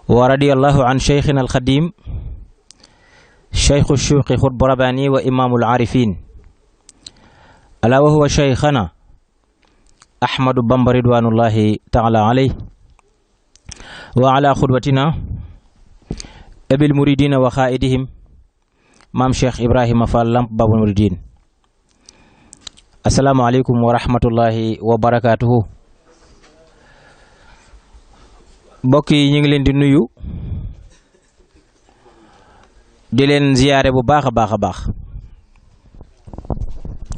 ورضي الله عن شيخنا الخديم شيخ الشيوخ خطب رباني وإمام العارفين ألا وهو شيخنا أحمد بن رضوان الله تعالى عليه وعلى خطبتنا أبي المريدين وخائدهم مام شيخ إبراهيم فال لامب باب المريدين. السلام عليكم ورحمة الله وبركاته. mbokk yi ñu ngi leen di nuyu di leen ziyaare bu baax a baax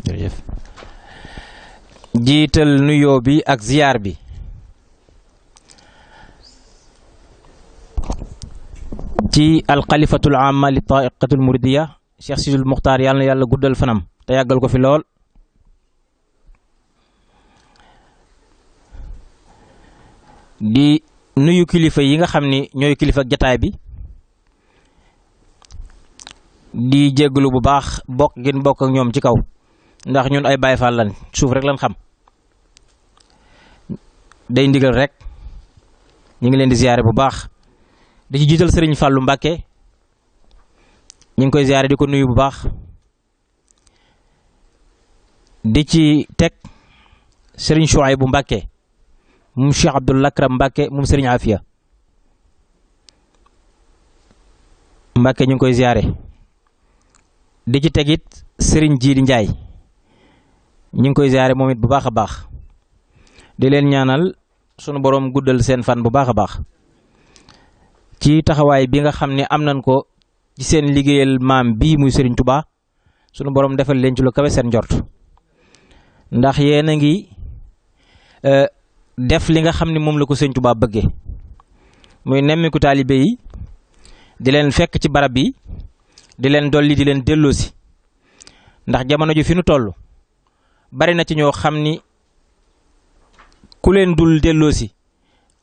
jërëjëf jiital nuyoo bi ak ziyaar bi ci alxalifatul aama li taiqatul muridiya Cheikh Sidul Muxtaar yàlla na yàlla guddal fanam te yàggal ko fi lool. di nuyu kilifa yi nga xam ni ñooy kilifa jataay bi di jégglu bu baax bokk gën bokk ak ñoom ci kaw ndax ñun ay Baay Faal lan suuf rek lan xam day ndigal rek ñu ngi leen di ziyaare bu baax di ci jiital sëriñ Fàllu Mbàkke ñu ngi koy ziyaare di ko nuyu bu baax di ci teg sëriñ Suwaybu Mbàkke moom Cheikh Abdoul Akram Mbacke moom Serigne Afia Mbacke ñu ngi koy ziare di ci tegit Serigne Jiili Njaay ñu ngi koy ziare moom it bu baax a baax di leen ñaanal sunu borom guddal seen fan bu baax a baax ci taxawaay bi nga xam ne am nañ ko ci seen liggéeyal maam bii muy Serigne Touba sunu borom defal leen ci lu kawe seen njort ndax yéen a ngi def li nga xam ne moom la ko sëñ Tuubaa bëggee muy nemmiku taalibe yi di leen fekk ci barab yi di leen dolli di leen delloosi ndax jamono ji fi nu toll bari na ci ñoo xam ni ku leen dul delloosi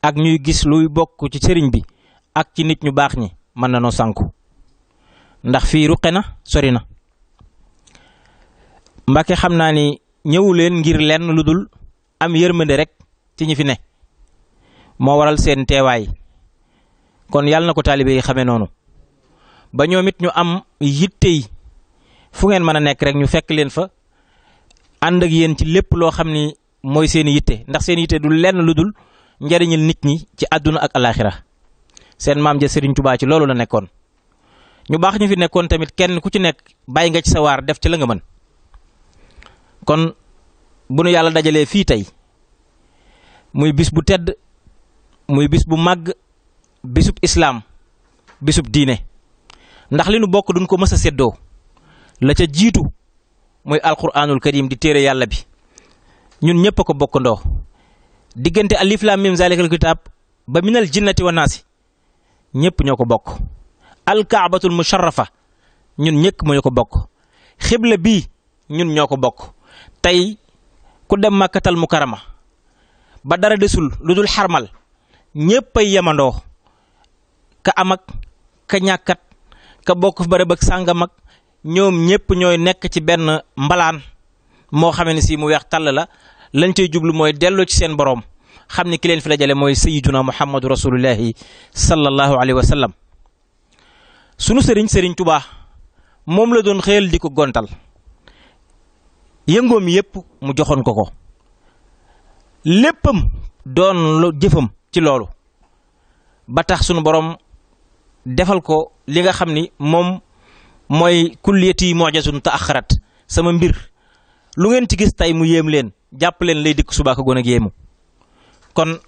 ak ñuy gis luy bokk ci sëriñ bi ak ci nit ñu baax ñi mën na noo sànku ndax fii ruqe na sori na Mbàkke xam naa ni ñëwu leen ngir lenn lu dul am yërmande rek ci ñi fi ne moo waral seen teewaay kon yàlla na ko taalibe yi xamee noonu ba ñoom it ñu am yitte yi fu ngeen mën a nekk rek ñu fekk leen fa ànd ak yéen ci lépp loo xam ni mooy seen yitte ndax seen yitte du lenn lu dul njariñul nit ñi ci àdduna ak alaaxira seen maam ja Serigne Touba ci loolu la nekkoon ñu baax ñu fi nekkoon tamit kenn ku ci nekk bàyyi nga ci sa waar def ci la nga mën kon bu nu yàlla dajalee fii tey muy bis bu tedd muy bis bu màgg bisub islaam bisub diine ndax li nu bokk duñ ko mës a séddoo la ca jiitu muy alquranul karim di téere yàlla bi ñun ñëpp a ko bokkandoo diggante alif lam mim zalikal kitab ba minal jinnati wa naasi ñëpp ñoo ko bokk alkaabatul musharrafa ñun ñëpp ñoo ko bokk xibla bii ñun ñoo ko bokk tey ku dem màkkatal mukarama ba dara desul lu dul xarmal ñépp ay yemandoo ka am ak ka ñàkkat ka bokk fi bërëb ak sàngam ak ñoom ñépp ñooy nekk ci benn mbalaan moo xamee ne si mu weex tàll la lañ cay jublu mooy delloo ci seen boroom xam ni ki leen fi la jale mooy sayyiduna muhammadu rasulullahi sallallahu alayhi wa sallam sunu sëriñ Touba moom la doon xëyal di ko gontal yëngoom yépp mu joxoon ko ko léppam doon lu jëfam ci loolu ba tax sunu borom defal ko li nga xam ni moom mooy kulliyati mu'jazun ta'axarat sama mbir lu ngeen ci gis tey mu yéem leen jàpp leen lay dikk subaa ko gën a yéemu kon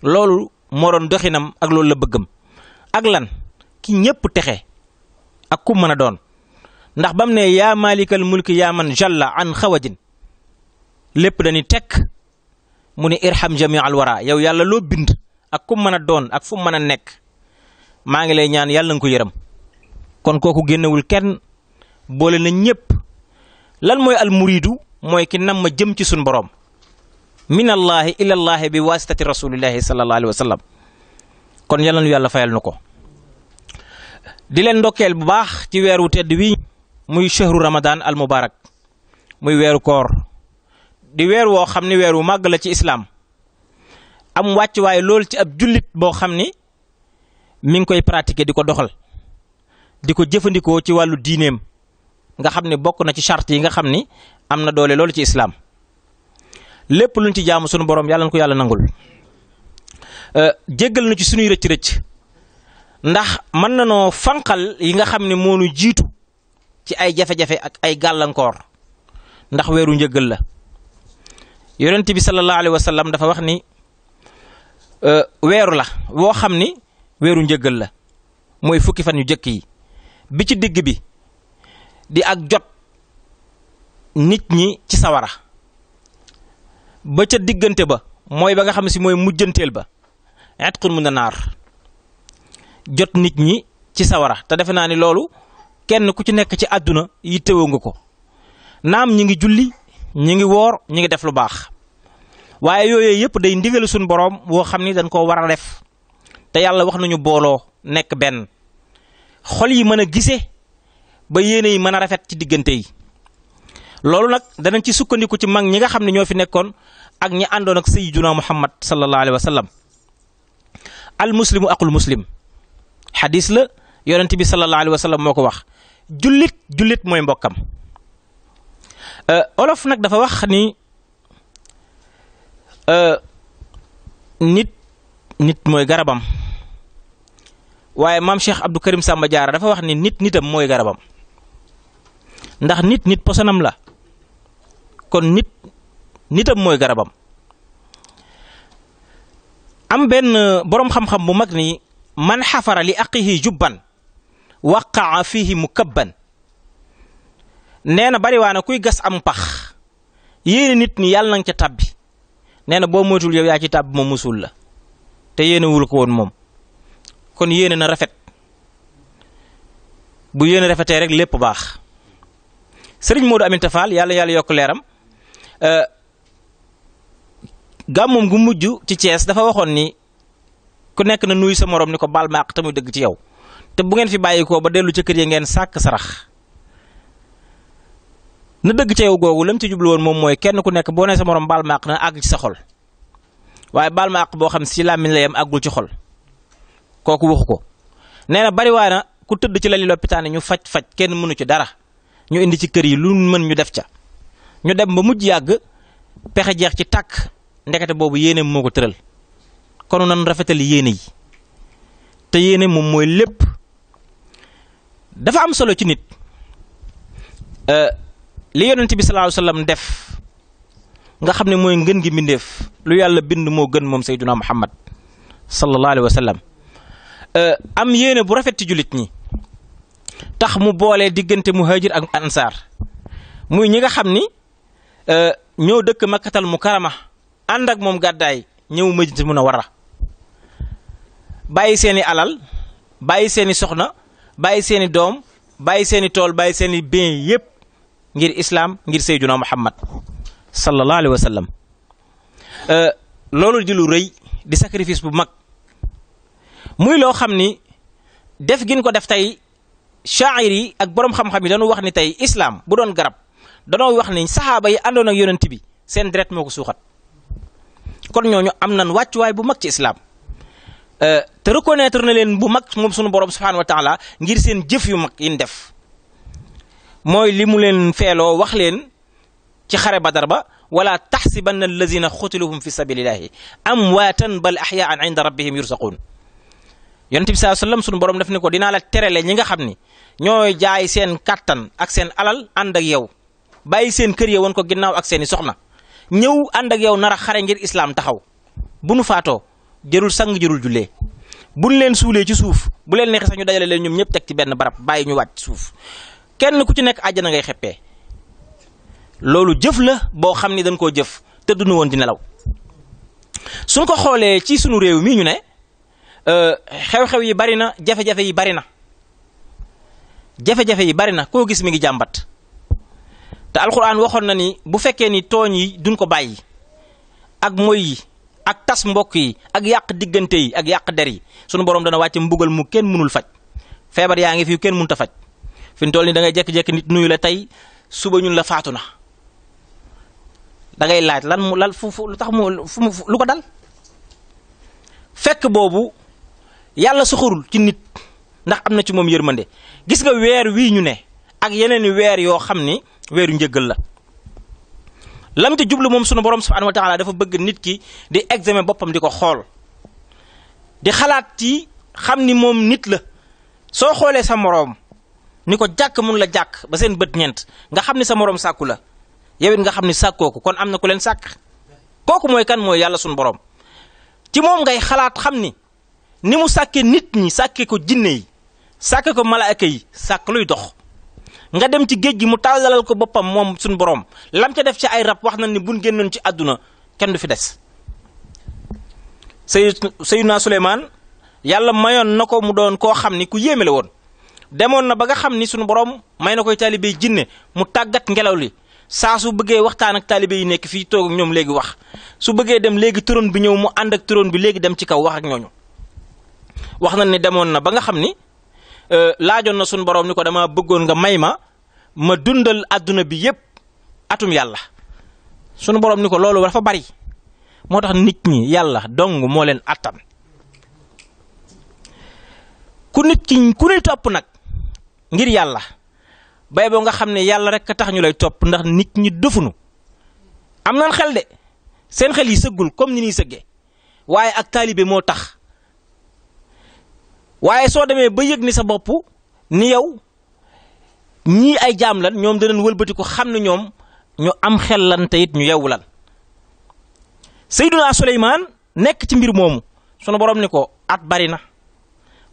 loolu moo doon doxinam ak loolu la bëggam ak lan ki ñépp texe ak ku mën a doon ndax bam ne yaa maalikal mulki yaa man jalla an xawajin lépp dañuy tekk mu ne irham jami al wara yow yàlla loo bind ak ku mën a doon ak fu mën a nekk maa ngi lay ñaan yàlla nga ko yërëm kon kooku génnewul kenn boole na ñépp lan mooy al muridu mooy ki nam ma jëm ci suñ borom minallaahi ilallaahi bi wasitati rasulillahi sallallahu alayhi wa sallam kon yàlla nu yàlla fayal nu ko di leen ndokkeel bu baax ci weeru tedd wi muy shahru ramadan al mubarak muy weeru koor di weer woo xam ni weer wu màgg la ci islaam am wàcc waaye loolu ci ab jullit boo xam ni mi ngi koy pratiquer di ko doxal di ko jëfandikoo ci wàllu diineem nga xam ne bokk na ci charte yi nga xam ni am na doole loolu ci islaam lépp luñ ci jaamu sunu borom yàlla na ko yàlla nangul jéggal na ci sunuy rëcc-rëcc ndax mën na noo fanqal yi nga xam ne moo nu jiitu ci ay jafe-jafe ak ay gàllankoor ndax weeru njëggal la yonent bi sallallahu alayhi wa sallam dafa wax ni weeru la woo xam ni weeru njëggal la mooy fukki fan yu jëkk yi bi ci digg bi di ak jot nit ñi ci sawara ba ca diggante ba mooy ba nga xam si mooy mujjanteel ba itqun min naar jot nit ñi ci sawara te defe naa ni loolu kenn ku ci nekk ci àdduna yittewoo nga ko naam ñi ngi julli ñi ngi woor ñi ngi def lu baax waaye yooyu yëpp day ndigal suñu boroom woo xam ni dañ koo war a def te yàlla wax nañu booloo nekk benn xol yi mën a gise ba yéene yi mën a rafet ci diggante yi loolu nag danañ ci sukkandiku ci mag ñi nga xam ne ñoo fi nekkoon ak ñi àndoon ak sayyiduna muhammad sallallahu alayhi wa sallam al muslimu aqul muslim xadis la yonent bi sallallahu alayhi wa sallam moo ko wax jullit mooy mbokkam olof nag dafa wax ni nit mooy garabam waaye maam Cheikh Abdou Karim Samba Diarra dafa wax ni nitam mooy garabam ndax nit posonam la kon nitam mooy garabam am benn boroom xam-xam bu mag ni man xafara li aqihi jubban waqaa fihi mukabban nee na bari waa na kuy gas am pax yéene nit ni yàlla na nga ca tàbbi nee na boo moytul yow yaa ci tàbbi moom musul la te yéene wul ko woon moom kon yéene na rafet bu yéene rafetee rek lépp baax sëriñ Modou Aminta Fall yàlla yokk leeram gàmmoom gu mujj ci Thiès dafa waxoon ni ku nekk na nuyu sa morom ni ko baal ma àq te muy dëgg ci yow te bu ngeen fi bàyyikoo ba dellu ca kër yi ngeen sàkk sarax na dëgg ca yow googu lam ci jublu woon moom mooy kenn ku nekk boo nee sa morom baal ma àq na àgg ci sa xol waaye baal ma àq boo xam si làmmiñ la yem àggul ci xol kooku waxu ko nee na bari waa na ku tëdd ci lali lopitaan ñu faj kenn mënu ci dara ñu indi ci kër yi lu mën ñu def ca ñu dem ba mujj yàgg pexe jeex ci tàkk ndekete boobu yéene moo ko tëral kon nan rafetal yéene yi te yéene moom mooy lépp dafa am solo ci nit li yonent bi sallallahu alayhi wasallam def nga xam ne mooy ngën gi mbindeef lu yàlla bind moo gën moom sayyiduna muhammad sallallahu alayhi wasallam am yéene bu rafet ci jullit ñi tax mu boole diggante muhajir ak ansaar muy ñi nga xam ni ñoo dëkk makkatal mukarrama ànd ak moom gàddaay ñëw Madina Munawwara bàyyi seeni alal bàyyi seeni soxna bàyyi seeni doom bàyyi seeni tool bàyyi seeni bien yépp ngir islaam ngir sayyiduna muhammad sallallahu alayhi wa sallam loolu di lu rëy di sacrifice bu mag muy loo xam ni def gin ko def tey shaa'ir yi ak boroom xam-xam yi dañu wax ni tey islaam bu doon garab danoo wax ni saxaaba yi àndoon ak yonent bi seen deret moo ko suuxat kon ñooñu am nan wàccuwaay bu mag ci islaam te reconnaître na leen bu mag moom sunu borom subhanahu wa taala ngir seen jëf yu mag yi ñu def mooy li mu leen feeloo wax leen ci xare badar ba wala taxsibanna allazina xutiluhum fi sabilillahi amwaatan bal ahyaan inda rabbihim yursaqun yonent bi sallallahu alayhi wasallam sunu borom daf ne ko dinaa la terale ñi nga xam ni ñooy jaay seen kattan ak seen alal ànd ak yow bàyyi seen kër ya woon ko ginnaaw ak seeni soxna ñëw ànd ak yow nar a xare ngir islaam taxaw bu nu faatoo jërul sang jërul jullee buñ leen suulee ci suuf bu leen neexee sax ñu dajale leen ñoom ñëpp teg ci benn barab bàyyi ñu wàcc suuf kenn ku ci nekk àjjana ngay xeppee loolu jëf la boo xam ni dañ koo jëf te duñu woon di nelaw suñ ko xoolee ci sunu réew mii ñu ne xew-xew yi bari na jafe-jafe yi bari na jafe-jafe yi bari na koo gis mi ngi jàmbat te alxuraan waxoon na ni bu fekkee ni tooñ yi duñ ko bàyyi ak moy yi ak tas mbokk yi ak yàq diggante yi ak yàq der yi sunu borom dana wàcc mbugal mu kenn mënul faj feebar yaa ngi fi kenn mënut a faj fi mu toll nii da ngay jékki-jékki nit nuyu la tey suba ñun la faatu na da ngay laaj lu tax lu ko dal fekk boobu yàlla soxorul ci nit ndax am na ci moom yërmande. gis nga weer wii ñu ne ak yeneen i weer yoo xam ni weeru njëggal la lam te jublu moom sunu borom subhanahu wa taala dafa bëgg nit ki di examen boppam di ko xool di xalaat ci xam ni moom nit la. soo xoolee sa moroom ni ko jàkk mun la jàkk ba seen bët ñeent nga xam ni sa moroom sàkku la yow it nga xam ni sàkkoo ko kon am na ku leen sàkk kooku mooy kan mooy yàlla sunu borom. ci moom ngay xalaat xam ni mu sàkkee nit ñi sàkkee ko jinne yi sàkkee ko malaaka yi sàkk luy dox nga dem ci géej gi mu tàllalal ko boppam moom sunu borom lam ca def ci ay rab wax na ni buñ génnoon ci àdduna kenn du fi des. Seydina Suleymaan yàlla mayoon na ko mu doon koo xam ni ku yéeme la woon demoon na ba nga xam ni sunu borom may na koy taalibe jinne mu tàggat ngelaw li saa su bëggee waxtaan ak taalibe yi nekk fii toog ak ñoom léegi wax su bëggee dem léegi turon bi ñëw mu ànd ak turon bi léegi dem ci kaw wax ak ñooñu. wax na ni demoon na ba nga xam ni laajoon na sunu borom ni ko dama bëggoon nga may ma dundal àdduna bi yépp atum yàlla sunu borom ni ko loolu dafa bari moo tax nit ñi yàlla dong moo leen attan. ku ni topp nag ngir yàlla bay boo nga xam ne yàlla rek a tax ñu lay topp ndax nit ñi dofunu am nañ xel de seen xel yi sëggul comme ni ñuy sëggee waaye ak taalibe moo tax. waaye soo demee ba yëg ni sa bopp ni yow ñii ay jaam lan ñoom danañ wëlbati ko xam ne ñoom ñu am xel lan te it ñu yewwu lan. Seydina Suleymaan nekk ci mbir moomu sunu borom ni ko at bari na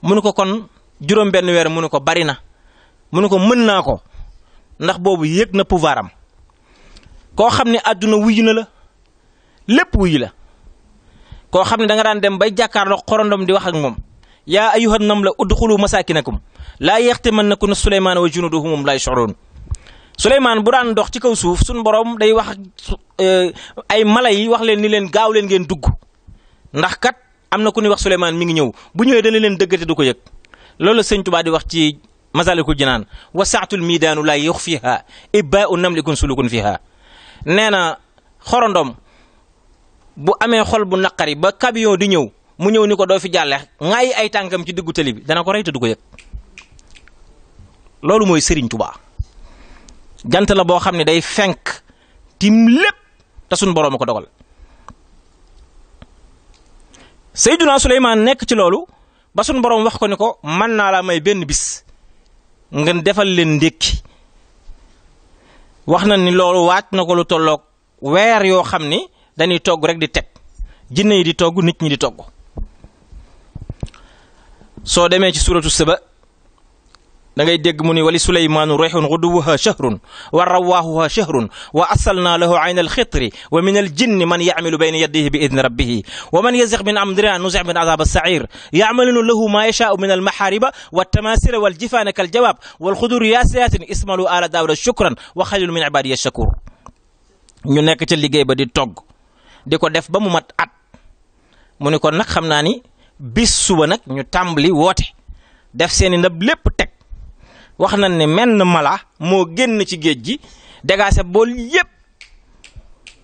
mu ne ko kon juróom benn weer mu ne ko bari na mu ne ko mën naa ko ndax boobu yëg na pouvoir am koo xam ne àdduna wuyu na la lépp wuyu la koo xam ne da nga daan dem bay jàkkaarloo xorondom di wax ak moom. yaa ayyuhan namla udxulu masakinakum laa yaxtimannakum Suleymaan wa junuduhu hum laa yash'uruun. Suleymaan bu daan dox ci kaw suuf suñu borom day wax ay mala yi wax leen ni leen gaaw leen ngeen dugg ndax kat am na ku ñuy wax Suleymaan mi ngi ñëw bu ñëwee dana leen dëggate du ko yëg. loolu Sëñ Tuubaa di wax ci Masaalikul Jinaan wasaatul miidaanu laa yuxfiha ibbaa'u namlikun sulukun fiha. nee na xorondom bu amee xol bu naqari ba camion di ñëw. mu ñëw ni ko doo fi jàlle ngay ay tànkam ci diggu tali bi dana ko rey te du ko yëg. loolu mooy Serigne Touba jant la boo xam ne day fenk tim lépp te suñ boroom a ko dogal. Seydina Suleymaan nekk ci loolu ba suñ boroom wax ko ni ko mën naa la may benn bis ngeen defal leen ndékki wax na ni loolu waaj na ko lu tolloog weer yoo xam ni dañuy togg rek di teg jinne yi di togg nit ñi di togg. soo demee ci suratu Saba da ngay dégg mu ni wali Suleymaanu rihun guduwuha shahrun wa rawaahuha shahrun wa asalna lahu ayna alxitri wa min aljinni man yacmilu bayna yadayhi bi idni rabbihi wa man yazig min amrina nuzig min azab alsair yacmaluna lahu ma yashaau min almaxaariba waltamasira waljifana kaljawaab walxuduri yaasiyatin ismalu ala daawuda shukran wa xalilu min ibadiya shakur. ñu nekk ca liggéey ba di togg di ko def ba mu mat at mu ni kon nag xam naa ni bis suba nag ñu tàmbali woote def seeni ndab lépp teg wax nañ ne menn mala moo génn ci géej gi dagaase bool yépp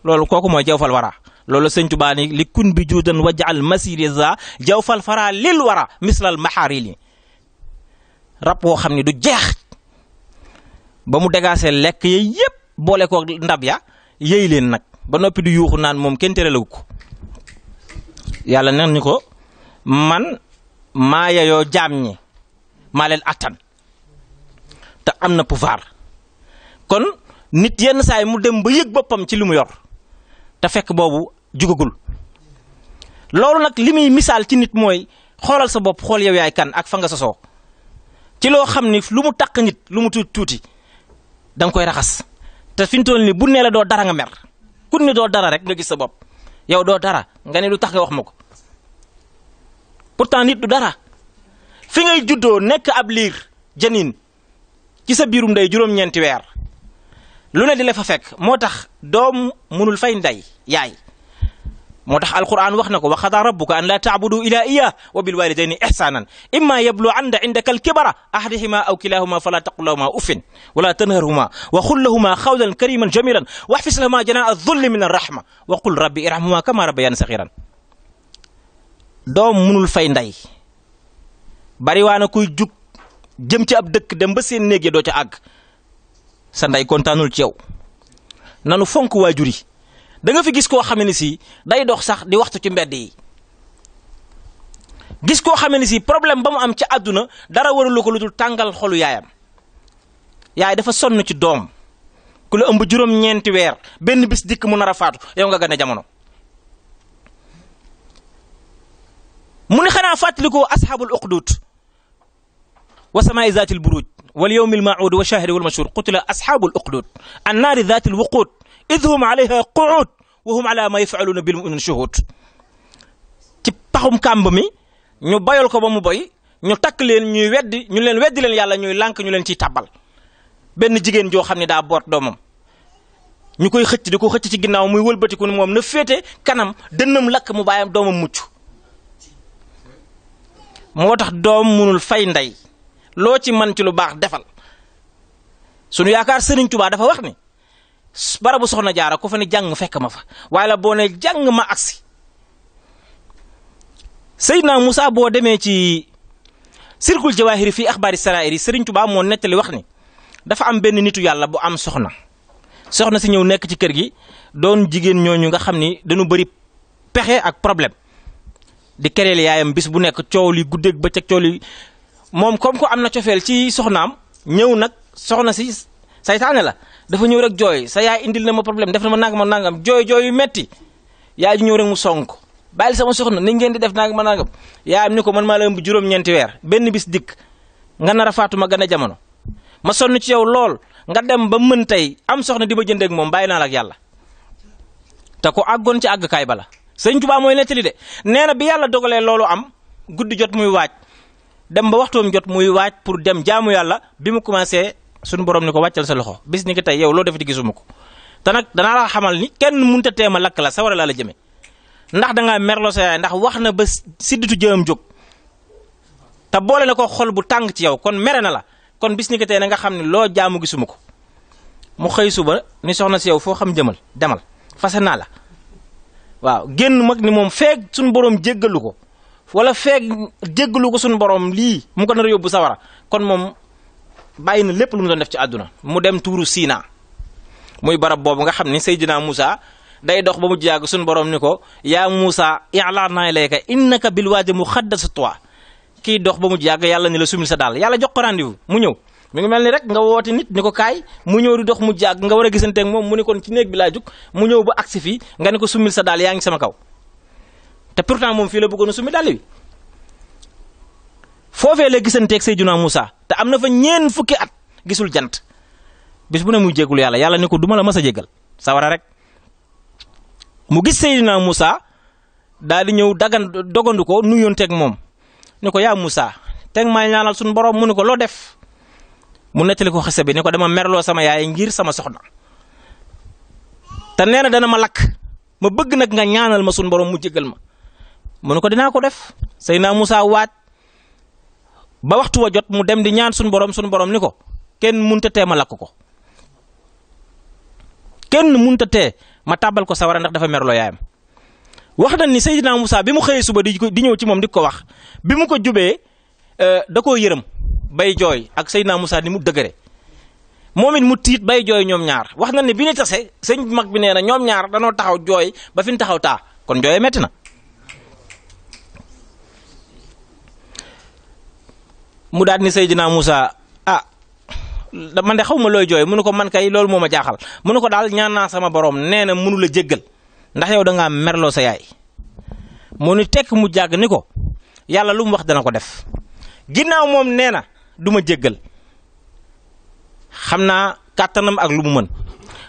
loolu kooku mooy jawfal wara loolu Sëñ Tuubaa ni li kun bi juudan wajal masiri za jawfal fara lil wara mislal maxaarili rab woo xam ne du jeex ba mu dagaase lekk ya yépp boole ko ndab ya yéy leen nag ba noppi du yuuxu naan moom kenn terelawu ko yàlla nen ni ko man maa yayoo jaam ñi maa leen attan te am na pouvoir. kon nit yenn saa yi mu dem ba yëg boppam ci li mu yor te fekk boobu jugagul loolu nag li muy misaal ci nit mooy xoolal sa bopp xool yow yaay kan ak fa nga sosoo ci loo xam ni lu mu taq nit lu mu tuuti tuuti da nga koy raxas te fi mu toll nii bu nee la doo dara nga mer ku ni doo dara rek nga gis sa bopp yow doo dara nga ne lu tax nga wax ma ko pourtant nit du dara fi ngay juddoo nekk ab liir janin ci sa biirum ndey juróom-ñeenti weer lu ne di la fa fekk moo tax doom mënul fay ndey yaay moo tax alquran wax na ko wa qadaa rabbuka an laa taabudu ila iya wa bil walidayni ihsanan imma yablu anda indaka alkibara ahadihima aw kilahuma fala taqul lahuma uffin wala tanharhuma wa qul lahuma qawlan kariman jamilan waxfis lahuma janaa adulli min arrahma wa qul rabbi irhamhuma kama rabbayani saxiran doom mënul fay ndey bari waana kuy jug jëm ci ab dëkk dem ba seen néeg ya doo ca àgg sa ndey kontaanul ci yow. nanu fonk waajur yi. da nga fi gis koo xam ne si day dox sax di waxtu ci mbedd yi gis koo xam ne si problème ba mu am ci àdduna dara waralu ko lu dul tàngal xolu yaayam. yaay dafa sonn ci doom ku la ëmb juróom-ñeenti weer benn bis dikk mu nar a faatu yow nga gane jamono. mu ne xanaa fàttalikoo asxaabul uqdud wa samaa'i zaatil buruj wal yawmil ma'uud wa shahri wal mashhuur qutila asxaabul uqdud annaari zaatil wuquud idh hum alayha qu'uud wa hum ala ma yaf'aluuna bil mu'miniina shuhuud. ci paxum kàmb mi ñu bayal ko ba mu boy ñu takk leen ñu leen weddi leen yàlla ñuy lànk ñu leen ciy tàbbal. benn jigéen joo xam ne daa boot doomam ñu koy xëcc di ko xëcc ci ginnaaw muy wëlbatiku ne moom na féete kanam dënnam lakk mu bàyyam doomam mucc. moo tax doom munul fay ndey loo ci man ci lu baax defal. sunu yaakaar Sëriñ Tuubaa dafa wax ni barabu soxna jaara ku fa ne jàng fekk ma fa waaye la boo ne jàng ma agsi. Seydina Moussa boo demee ci sirkul jawaahiri fii axbaari saraa'ir Sëriñ Tuubaa moo nettali wax ni dafa am benn nitu yàlla bu am soxna si ñëw nekk ci kër gi doon jigéen ñooñu nga xam ni dañu bëri pexe ak problème di kereel yaayam bis bu nekk coow li guddeeg bëccëg coow li moom comme ko am na cofeel ci soxnaam ñëw nag soxna si saytaane la dafa ñëw rek jooy sa yaay indil na ma problème def na ma nangam jooy yu metti yaay ji ñëw rek mu song ko bàyyil sama soxna ni ngeen di def nangam yaayam ni ko man maa la ëmb juróom-ñeenti weer benn bis dikk nga nar a faatu ma gën a jamono ma sonn ci yow lool nga dem ba mën tey am soxna di ba jëndeeg moom bàyyi naa la ak yàlla. te ko àggoon ci àggkaay bala Sëñ Tuubaa mooy nettali de nee na bi yàlla dogalee loolu am guddi jot muy waaj dem ba waxtoom jot muy waaj pour dem jaamu yàlla bi mu commencé suñu borom ni ko wàccal sa loxo bis ni ki tey yow loo defati gisuma ko. te nag danaa la xamal ni kenn mënut a teema lakk la sawara laa la jëme ndax dangaa merloo sa yaay ndax wax na ba sidditu jëmam jóg te boole na ko xol bu tàng ci yow kon mere na la. kon bis ni ko tey na nga xam ne loo jaamu gisuma ko mu xëy suba ni soxna si yow foo xam demal fase naa la waaw génn mag ni moom feeg suñu borom jéggalu ko wala feeg jéggalu ko suñu borom lii mu ko nar a yóbbu sawara kon moom bàyyi na lépp lu mu doon def ci àdduna mu dem tuuru Siina muy barab boobu nga xam ni Seydina Moussa day dox ba mu jàgg suñu borom ni ko yaa Moussa i'lanaa ilayka innaka bil waadi muqaddasi tuwa kii dox ba mu jàgg yàlla ni la sumil sa daal yàlla jox ko rendez-vous mu ñëw mi ngi mel ni rek nga woote nit ni ko kaay mu ñëw di dox mu jàgg nga war a gisanteeg moom mu ni kon ci néeg bi laa jug mu ñëw ba agsi fii nga ni ko sumil sa daal yaa ngi sama kaw te pourtant moom fii la bëggoon a summi daal wi foofee la gisanteeg Seydina Moussa te am na fa ñeen fukki at gisul jant bis bu ne muy jéggul yàlla ni ko duma la mas a jéggal sawara rek mu gis Seydina Moussa daal di ñëw dogandu ko nuyoonteeg moom ni ko yaa Moussa teg maa ñaanal suñu borom mu ni ko loo def mu nettali ko xese bi ni ko dama merloo sama yaay ngir sama soxna te nee na dana ma lakk ma bëgg nag nga ñaanal ma suñu borom mu jéggal ma mu ni ko dinaa ko def Seydina Moussa waaj ba waxtu wa jot mu dem di ñaan suñu borom ni ko kenn munta tee ma lakk ko kenn munta tee ma tàbbal ko sawara ndax dafa merloo yaayam. wax na ni Seydina Moussa bi mu xëyee suba di ñëw ci moom di ko wax bi mu ko jubee da koo yërëm bay jooy ak Seydina Moussa ni mu dëgëre moom it mu tiit bay jooy ñoom ñaar wax na ni bi ñu tase sëñ mag bi nee na ñoom ñaar danoo taxaw jooy ba fi ñu taxaw taa kon jooyee metti na. mu daal ni Seydina Moussa man de xaw ma looy jooy mu ne ko man kay loolu moo ma jaaxal mu ne ko daal ñaan naa sama borom nee na mënu la jéggal ndax yow da ngaa merloo sa yaay mu ni tekk mu jàgg ni ko yàlla lu mu wax dana ko def ginnaaw moom nee na du ma jéggal xam naa kàttanam ak lu mu mën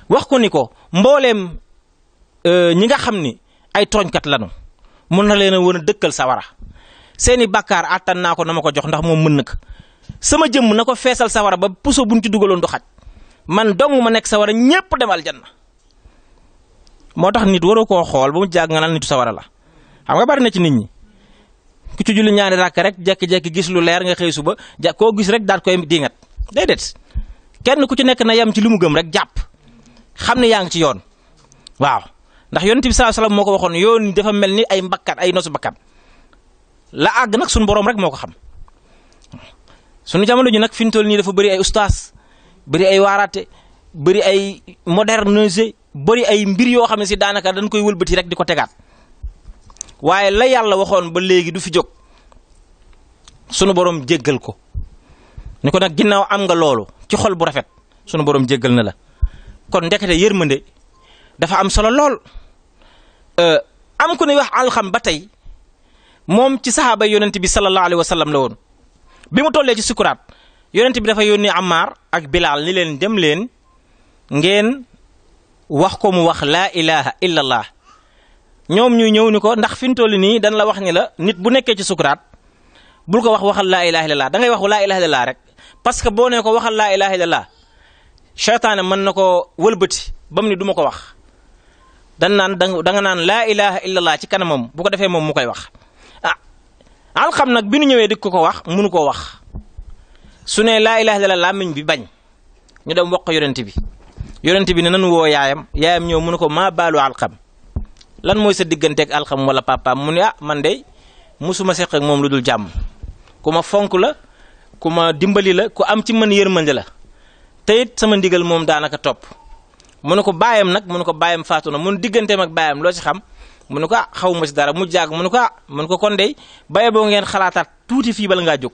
wax ko ni ko mbooleem ñi nga xam ni ay tooñkat lanu mun na leen a wën a dëkkal sawara seeni bàkkaar àttan naa ko na ma ko jox ndax moom mën na ko sama jëmm na ko feesal sawara ba puso buñ ci dugaloon du xaj man dong ma nekk sawara ñépp dem aljanna moo tax nit waroo koo xool ba mu jàgg nga naan nitu sawara la xam nga bari na ci nit ñi ku ci julli ñaari ràkk rek jekki-jekki gis lu leer nga xëy suba koo gis rek daal koy dingat déedéet kenn ku ci nekk na yem ci li mu gëm rek jàpp xam ne yaa ngi ci yoon waaw ndax yonent bi sallallahu alayhi wasallam moo ko waxoon yoon dafa mel ni ay mbakkat ay nosu bakkat la àgg nag suñu borom rek moo ko xam sunu jamono ji nag fi ñu toll nii dafa bëri ay ustaas bëri ay waaraate bëri ay modernisé bëri ay mbir yoo xam ne si daanaka dañ koy wëlbati rek di ko tegaat waaye la yàlla waxoon ba léegi du fi jóg sunu borom jéggal ko ni ko nag ginnaaw am nga loolu ci xol bu rafet sunu borom jéggal na la kon ndekete yërmande dafa am solo lool. am ku ne wax alxam ba tey moom ci saxaaba yonent bi sallallahu alayhi wa sallam la woon bi mu tollee ci sukuraat yonent bi dafa yónni Ammar ak Bilal ni leen dem leen ngeen wax ko mu wax laa ilaha illallah ñoom ñu ñëw ni ko ndax fi mu toll nii dañ la wax ni la nit bu nekkee ci sukuraat bul ko waxal laa ilaha illallah da ngay wax laa ilaha illallah rek parce que boo nee ko waxal laa ilaha illallah seytaane mën na ko wëlbati ba mu ni du ma ko wax dan naan da nga naan laa ilaha illallah ci kanamam bu ko defee moom mu koy wax alxam nag bi nu ñëwee di ko wax munu koo wax su ne laa ilaha illallah làmmiñ bi bañ ñu dem wax ko yonent bi ne nanu woo yaayam ñëw mu ne ko maa baalu alxam lan mooy sa digganteeg alxam wala papaam mu ne man de musuma seq ak moom lu dul jàmm ku ma fonk la ku ma dimbali la ku am ci mën yërmande la te it sama ndigal moom daanaka topp mu ne ko baayam nag mu ne ko baayam faatu na mun digganteem ak baayam loo ci xam mu ne ko xaw ma ci dara mu jàgg mu ne ko kon de baye boo ngeen xalaataat tuuti fii bala ngaa jóg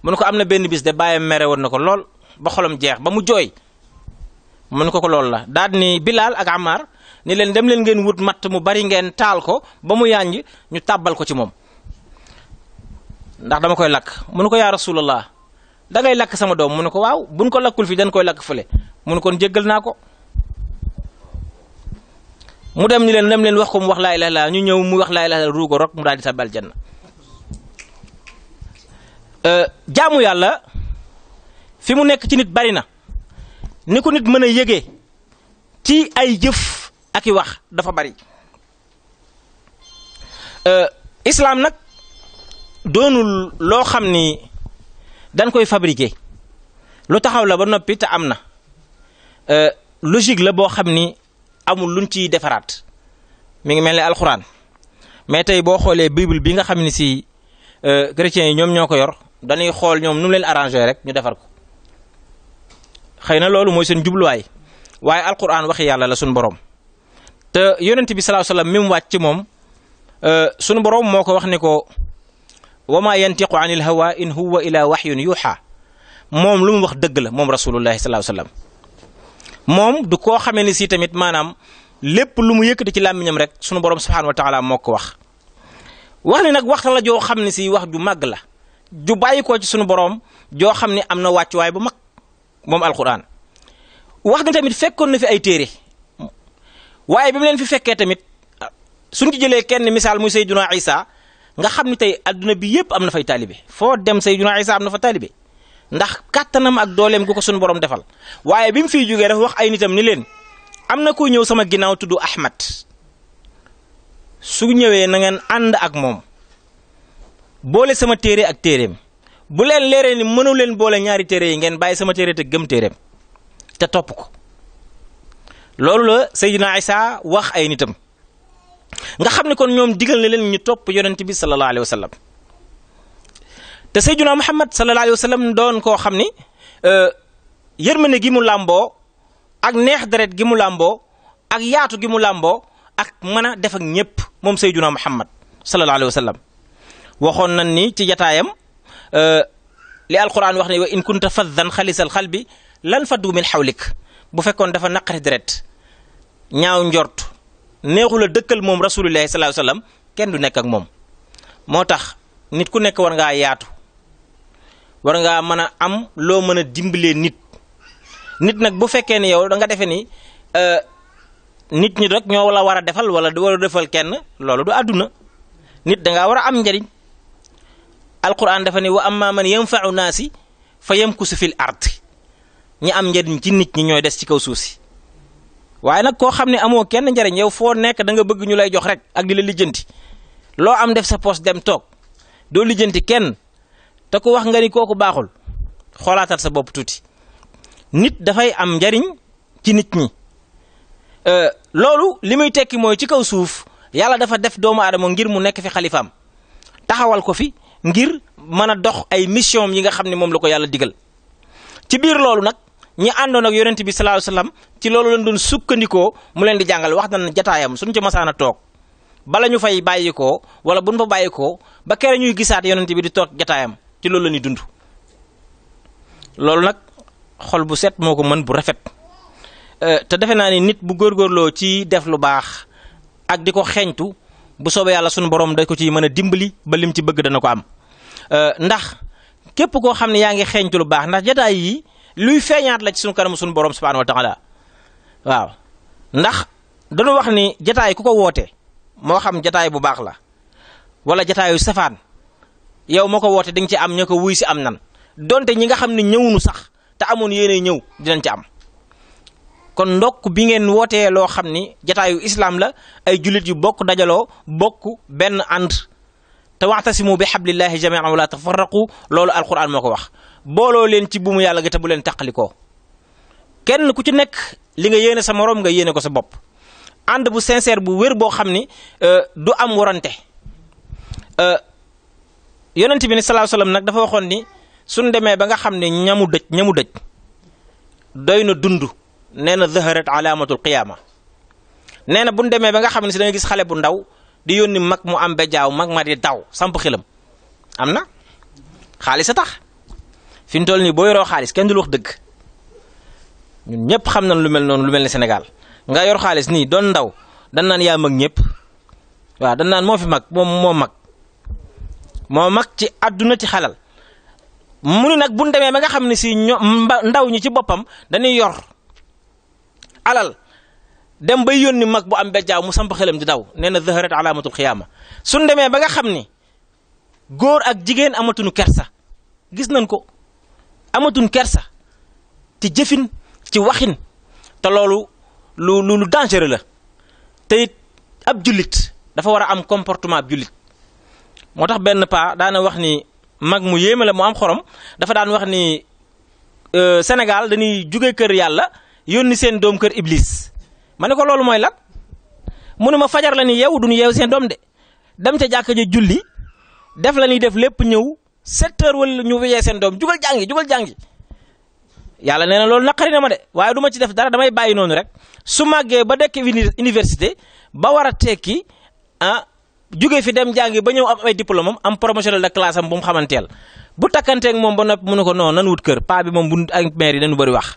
mu ne ko am na benn bis de baayam mere woon na ko lool ba xolam jeex ba mu jooy mu ne ko loolu la daal ni Bilal ak Ammar ni leen dem leen ngeen wut matt mu bari ngeen taal ko ba mu yànj ñu tàbbal ko ci moom ndax dama koy lakk mu ne ko yaa rasulallah da ngay lakk sama doom mu ne ko waaw buñ ko lakkul fii dañ koy lakk fële mu ne kon jéggal naa ko mu dem ni leen dem leen wax ko mu wax laa ilaaha illallaah ñu ñëw mu wax laa ilaaha illallaah ruugo rok mu daal di tàbbal janna jaamu yàlla fi mu nekk ci nit bari na ni ko nit mën a yëgee ci ay jëf ak i wax dafa bari islaam nag doonul loo xam ni dañ koy fabriquer lu taxaw la ba noppi te am na logique la boo xam ni amul luñ ciy defaraat mi ngi mel ni alxuraan mais tey boo xoolee bible bi nga xam ni si chrétiens yi ñoom ñoo ko yor dañuy xool ñoom nu mu leen arrangé rek ñu defar ko xëy na loolu mooy seen jubluwaay waaye alxuraan waxi yàlla la suñu borom te yonent bi sallallahu alayhi wasallam mi mu wàcc ci moom suñu borom moo ko wax ni ko wa ma yantiqu anil hawa in huwa ila wahyun yuha moom lu mu wax dëgg la moom rasulullahi sallallahu alayhi wasallam moom du koo xamee ni si tamit maanaam lépp lu mu yëkkati ci làmmiñam rek sunu borom subhanahu wa taala moo ko wax ni nag wax la joo xam ne si wax ju màgg la ju bàyyi koo ci sunu borom joo xam ne am na wàccuwaay bu mag moom alquran wax ni tamit fekkoon na fi ay téere waaye bi mu leen fi fekkee tamit suñ ci jëlee kenn misaal muy Sayyiduna Isa nga xam ni tey adduna bi yëpp am na fay taalibe foo dem Sayyiduna Isa am na fa taalibe ndax kàttanam ak dooleem gu ko sunu borom defal waaye bi mu fiy jógee dafa wax ay nitam ni leen am na ku ñëw sama ginnaaw tudd Ahmad su ñëwee na ngeen ànd ak moom boole sama téere ak téereem bu leen leeree ni mënu leen boole ñaari téere yi ngeen bàyyi sama téere te gëm téereem te topp ko loolu la Sayyidina Isa wax ay nitam nga xam ne kon ñoom digal na leen ñu topp yonent bi sallallahu alayhi wa sallam te Sayyidina Muhammad sallallahu alayhi wa sallam doon koo xam ni yërmande gi mu làmboo ak neex deret gi mu làmboo ak yaatu gi mu làmboo ak mën a def ak ñëpp moom Sayyidina Muhammad sallallahu alayhi wa sallam waxoon nañ ni ci jataayam li alquran wax ne wa in kunta faddan xalisal xalbi lan faddu min xawlik bu fekkoon dafa naqari deret ñaaw njort neexul a dëkkal moom rasulullahi sallallahu alayhi wa sallam kenn du nekk ak moom moo tax nit ku nekk war ngaa yaatu war ngaa mën a am loo mën a dimbalee nit nag bu fekkee ne yow da nga defee ni nit ñi rek ñoo la war a defal wala du war a defal kenn loolu du àdduna nit da ngaa war a am njariñ alquran dafa ni wa amma man yanfa'u naasi fa yamkusu fil ard ñi am njariñ ci nit ñi ñooy des ci kaw suuf si waaye nag koo xam ne amoo kenn njariñ yow foo nekk da nga bëgg ñu lay jox rek ak di la lijjanti loo am def sa poste dem toog doo lijjanti kenn te ku wax nga ni kooku baaxul xoolaatal sa bopp tuuti nit dafay am njariñ ci nit ñi loolu li muy tekki mooy ci kaw suuf yàlla dafa def doomu aadama ngir mu nekk fi xalifaam taxawal ko fi ngir mën a dox ay mission yi nga xam ne moom la ko yàlla digal. ci biir loolu nag ñi àndoon ak yonent bi sallallahu alayhi wasallam ci loolu lañ doon sukkandikoo mu leen di jàngal wax na jataayam suñ ci masaan a toog bala ñu fay bàyyikoo wala buñ fa bàyyikoo ba kere ñuy gisaat yonent bi di toog jataayam ci loolu la ñuy dund. loolu nag xol bu set moo ko mën bu rafet te defe naa ni nit bu góorgóorloo ci def lu baax ak di ko xeeñtu bu soobee yàlla sunu borom da ko ci mën a dimbali ba lim ci bëgg dana ko am. ndax képp koo xam ne yaa ngi xeeñtu lu baax ndax jataay yi luy feeñaat la ci sunu kanam sunu borom subhanahu wa taala waaw ndax dañu wax ni jataay ku ko woote moo xam jataay bu baax la wala jataayu safaan yow moo ko woote di nga ci am ña ko wuy si am nan donte ñi nga xam ne ñëwunu sax te amoon yéene ñëw dinañ ci am. kon ndokk bi ngeen wootee loo xam ni jataayu islam la ay jullit yu bokk dajaloo bokk benn ànd te wa'tasimu bi hablillahi jami'an wala tafarraqu loolu alquran moo ko wax booloo leen ci buumu yàlla gi te bu leen taqalikoo kenn ku ci nekk li nga yéene sa morom nga yéene ko sa bopp ànd bu sincère bu wér boo xam ni du am warante. yonent bi ni sallallahu alayhi wasallam nag dafa waxoon ni suñ demee ba nga xam ne ñamu dëj doy na dund nee na zaharat alaamatul qiyaama nee na buñ demee ba nga xam ne si da nga gis xale bu ndaw di yónni mag mu am bejaaw mag ma di daw samp xilam am na xaalis a tax fi mu toll nii boo yoroo xaalis kenn du wax dëgg ñun ñëpp xam nañ lu mel noonu lu mel ni Sénégal nga yor xaalis nii doon ndaw dan naan yaa mag ñëpp waaw dan naan moo fi mag moo mag ci àdduna ci xalal mu ni nag buñ demee ba nga xam ne si ndaw ñi ci boppam dañuy yor alal dem bay yónni mag bu am bejjaaw mu samp xelam di daw nee na zaharat alaamatul xiyaama suñ demee ba nga xam ni góor ak jigéen amatuñu kersa gis nañ ko amatuñ kersa ci jëfin ci waxin te loolu lu dangereux la te it ab jullit dafa war a am comportement ab jullit moo tax benn paa daana wax ni mag mu yéeme la mu am xorom dafa daan wax ni Sénégal dañuy jóge kër yàlla yónni seen doom kër Iblis ma ne ko loolu mooy lan mu ne ma fajar la ni yeewu duñu yeewu seen doom de dem ca jàkka ja julli def la ñuy def lépp ñëw 7 heures wala ñu wéyee seen doom jugal jàngi yàlla nee na loolu naqari na ma de waaye du ma ci def dara damay bàyyi noonu rek su màggee ba dekk université ba war a tekki jóge fi dem jàngi ba ñëw am ay diplôme am promotionnel de classe am bu mu xamanteel bu takkanteeg moom ba noppi mu ne ko non nan wut kër paa bi moom bu ak maire yi dañu bëri wax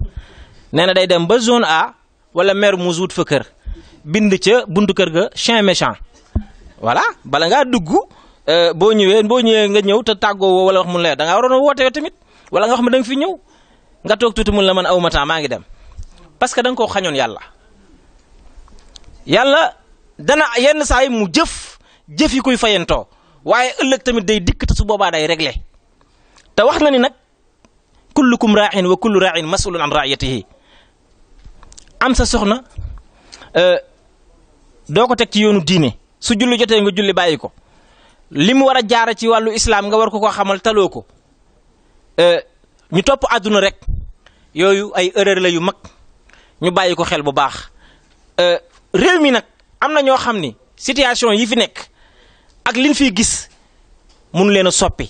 nee na day dem ba zone A wala maire mu wut fa kër bind ca buntu kër ga chien méchant voilà bala ngaa dugg boo ñëwee nga ñëw te tàggoo wala wax mun la da ngaa waroon a woote tamit wala nga wax ma da nga fi ñëw nga toog tuuti mun la man aw ma temps maa ngi dem parce que da nga koo xañoon yàlla dana yenn saa yi mu jëf yi koy fayantoo waaye ëllëg tamit day dikk te su boobaa day réglé te wax na ni nag kullukum raa'in wa kullu raa'in mas'ulun an ra'iyatihi am sa soxna doo ko teg ci yoonu diine su julli jotee nga julli bàyyi ko li mu war a jaara ci wàllu islam nga war ko xamal taloo ko ñu topp àdduna rek yooyu ay erreur la yu mag ñu bàyyi ko xel bu baax réew mi nag am na ñoo xam ni situation yi fi nekk ak liñ fiy gis mënu leen a soppi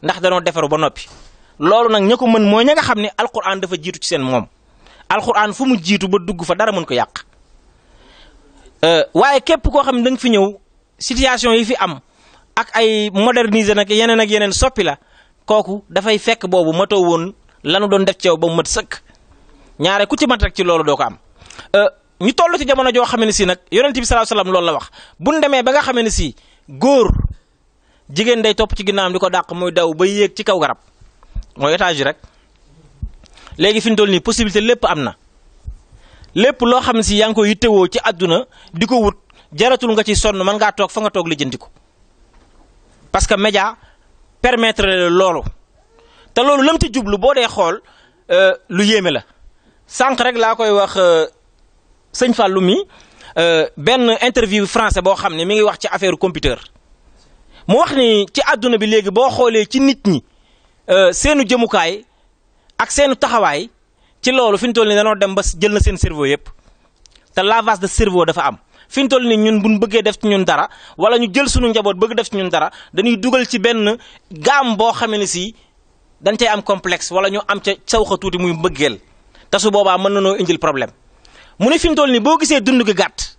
ndax danoo defaru ba noppi loolu nag ña ko mën mooy ña nga xam ne alquran dafa jiitu ci seen moom alquran fu mu jiitu ba dugg fa dara mën ko yàq waaye képp koo xam ne da nga fi ñëw situation yi fi am ak ay moderniser nag yeneen soppi la kooku dafay fekk boobu matoo woon lanu doon def ci yow ba mu mat sëkk ñaare ku ci mat rek ci loolu doo ko am. ñu toll ci jamono joo xam ne si nag yonent bi sallallahu alayhi wasallam loolu la wax bu ñu demee ba nga xam ne si góor jigéen day topp ci ginnaawam di ko dàq muy daw ba yéeg ci kaw garab mooy étage yi rek léegi fi ñu toll nii possibilité lépp am na lépp loo xam ne si yaa ngi ko yittewoo ci àdduna di ko wut jaratul nga ci sonn mën ngaa toog fa nga toog lijjanti ko parce que média permettre loolu te loolu lam ci jublu boo dee xool lu yéeme la sànq rek laa koy wax sëñ Fallou mi benn interview français boo xam ne mi ngi wax ci affaire computer mu wax ni ci àdduna bi léegi boo xoolee ci nit ñi seenu jëmukaay ak seenu taxawaay ci loolu fi ñu toll nii danoo dem ba jël na seen cerveau yépp te lavage de cerveau dafa am fi ñu toll nii ñun buñ bëggee def ci ñun dara wala ñu jël suñu njaboot bëgg def ci ñun dara dañuy dugal ci benn gaam boo xamee ne si dañ cay am complexe wala ñu am ca sawxa tuuti muy bëggeel te su boobaa mën na noo indil problème mu ne fi mu toll nii boo gisee dund gi gàtt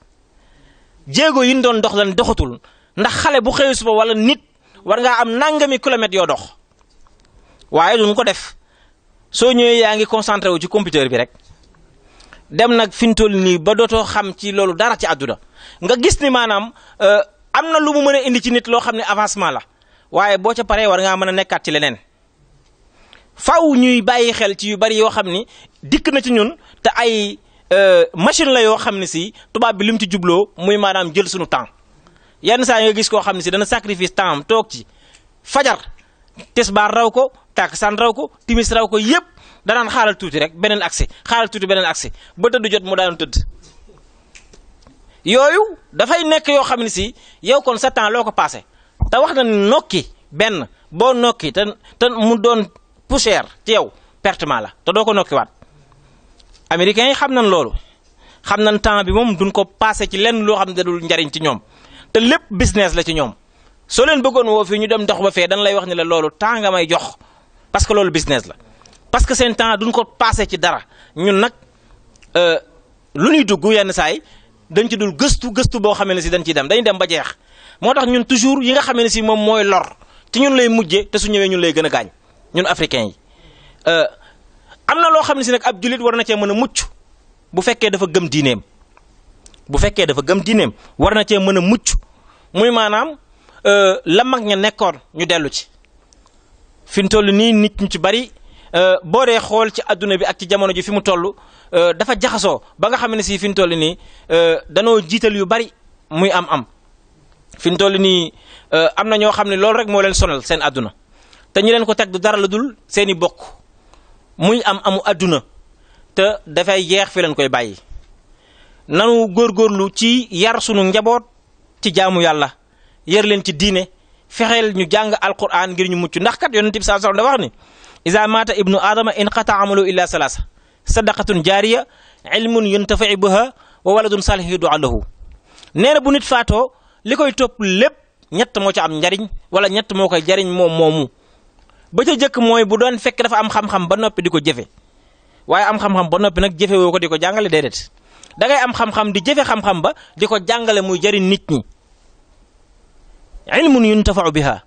jéego yi ñu doon dox lan doxatul ndax xale bu xëy suba wala nit war ngaa am nangami kilomètres yoo dox waaye duñ ko def soo ñëwee yaa ngi concentré wu ci computer bi rek dem nag fi mu toll nii ba dootoo xam ci loolu dara ci àdduna nga gis ni maanaam am na lu mu mën a indi ci nit loo xam ne avancement la waaye boo ca paree war ngaa mën a nekkaat ci leneen faw ñuy bàyyi xel ci yu bari yoo xam ni dikk na ci ñun te ay machine la yoo xam ne si tubaab bi li mu ci jubloo muy maanaam jël suñu temps yenn saa nga gis koo xam ne si dana sacrifice temps am toog ci fajar tisbaar raw ko takkusaan raw ko timis raw ko yépp danaan xaaral tuuti rek beneen accès xaaral tuuti beneen accès ba tëdd jot mu daanu tëdd yooyu dafay nekk yoo xam ne si yow kon sa temps loo ko passé te wax na nokki benn boo nokki te mu doon poussière ci yow pertement la te doo ko nokkiwaat américains yi xam nañ loolu xam nañ temps bi moom duñ ko passé ci lenn loo xam ne dadul njariñ ci ñoom te lépp business la ci ñoom soo leen bëggoon woo fii ñu dem dox ba fee dañ lay wax ni la loolu temps nga may jox parce que loolu business la parce que seen temps duñ ko passé ci dara ñun nag lu ñuy dugg yenn saa yi dañ ci dul gëstu boo xamee ne si dañ ciy dem dañuy dem ba jeex moo tax ñun toujours yi nga xamee ne si moom mooy lor ci ñun lay mujje te su ñëwee ñun lay gën a gaañ ñun africains yi am na loo xam ne si nag ab jullit war na cee mën a mucc bu fekkee dafa gëm diineem war na cee mën a mucc muy maanaam la mag ña nekkoon ñu dellu ci fi mu toll nii nit ñu ci bari boo dee xool ci adduna bi ak ci jamono ji fi mu toll dafa jaxasoo ba nga xam ne si fi mu toll nii danoo jiital yu bari muy am fi mu toll nii am na ñoo xam ne loolu rek moo leen sonal seen adduna te ñi leen ko teg du dara la dul seeni bokk muy amu adduna te dafay jeex fi leen koy bàyyi nanu góorgóorlu ci yar sunu njaboot ci jaamu yàlla yar leen ci diine fexeel ñu jàng alquran ngir ñu mucc ndax kat yonent bi sallallahu alayhi wasallam dafa wax ni iza mata ibnu adama in qata amalu illa salasa sadaqatun jaariya ilmun yuntafi biha wa waladun salih yud'a lahu nee na bu nit faatoo li koy topp lépp ñett moo ci am njariñ wala ñett moo koy jariñ moom moomu ba ca jëkk mooy bu doon fekk dafa am xam-xam ba noppi di ko jëfe waaye am xam-xam ba noppi nag jëfe woo ko di ko jàngale déedéet da ngay am xam-xam di jëfe xam-xam ba di ko jàngale muy jariñ nit ñi ilmun yuntafa'u biha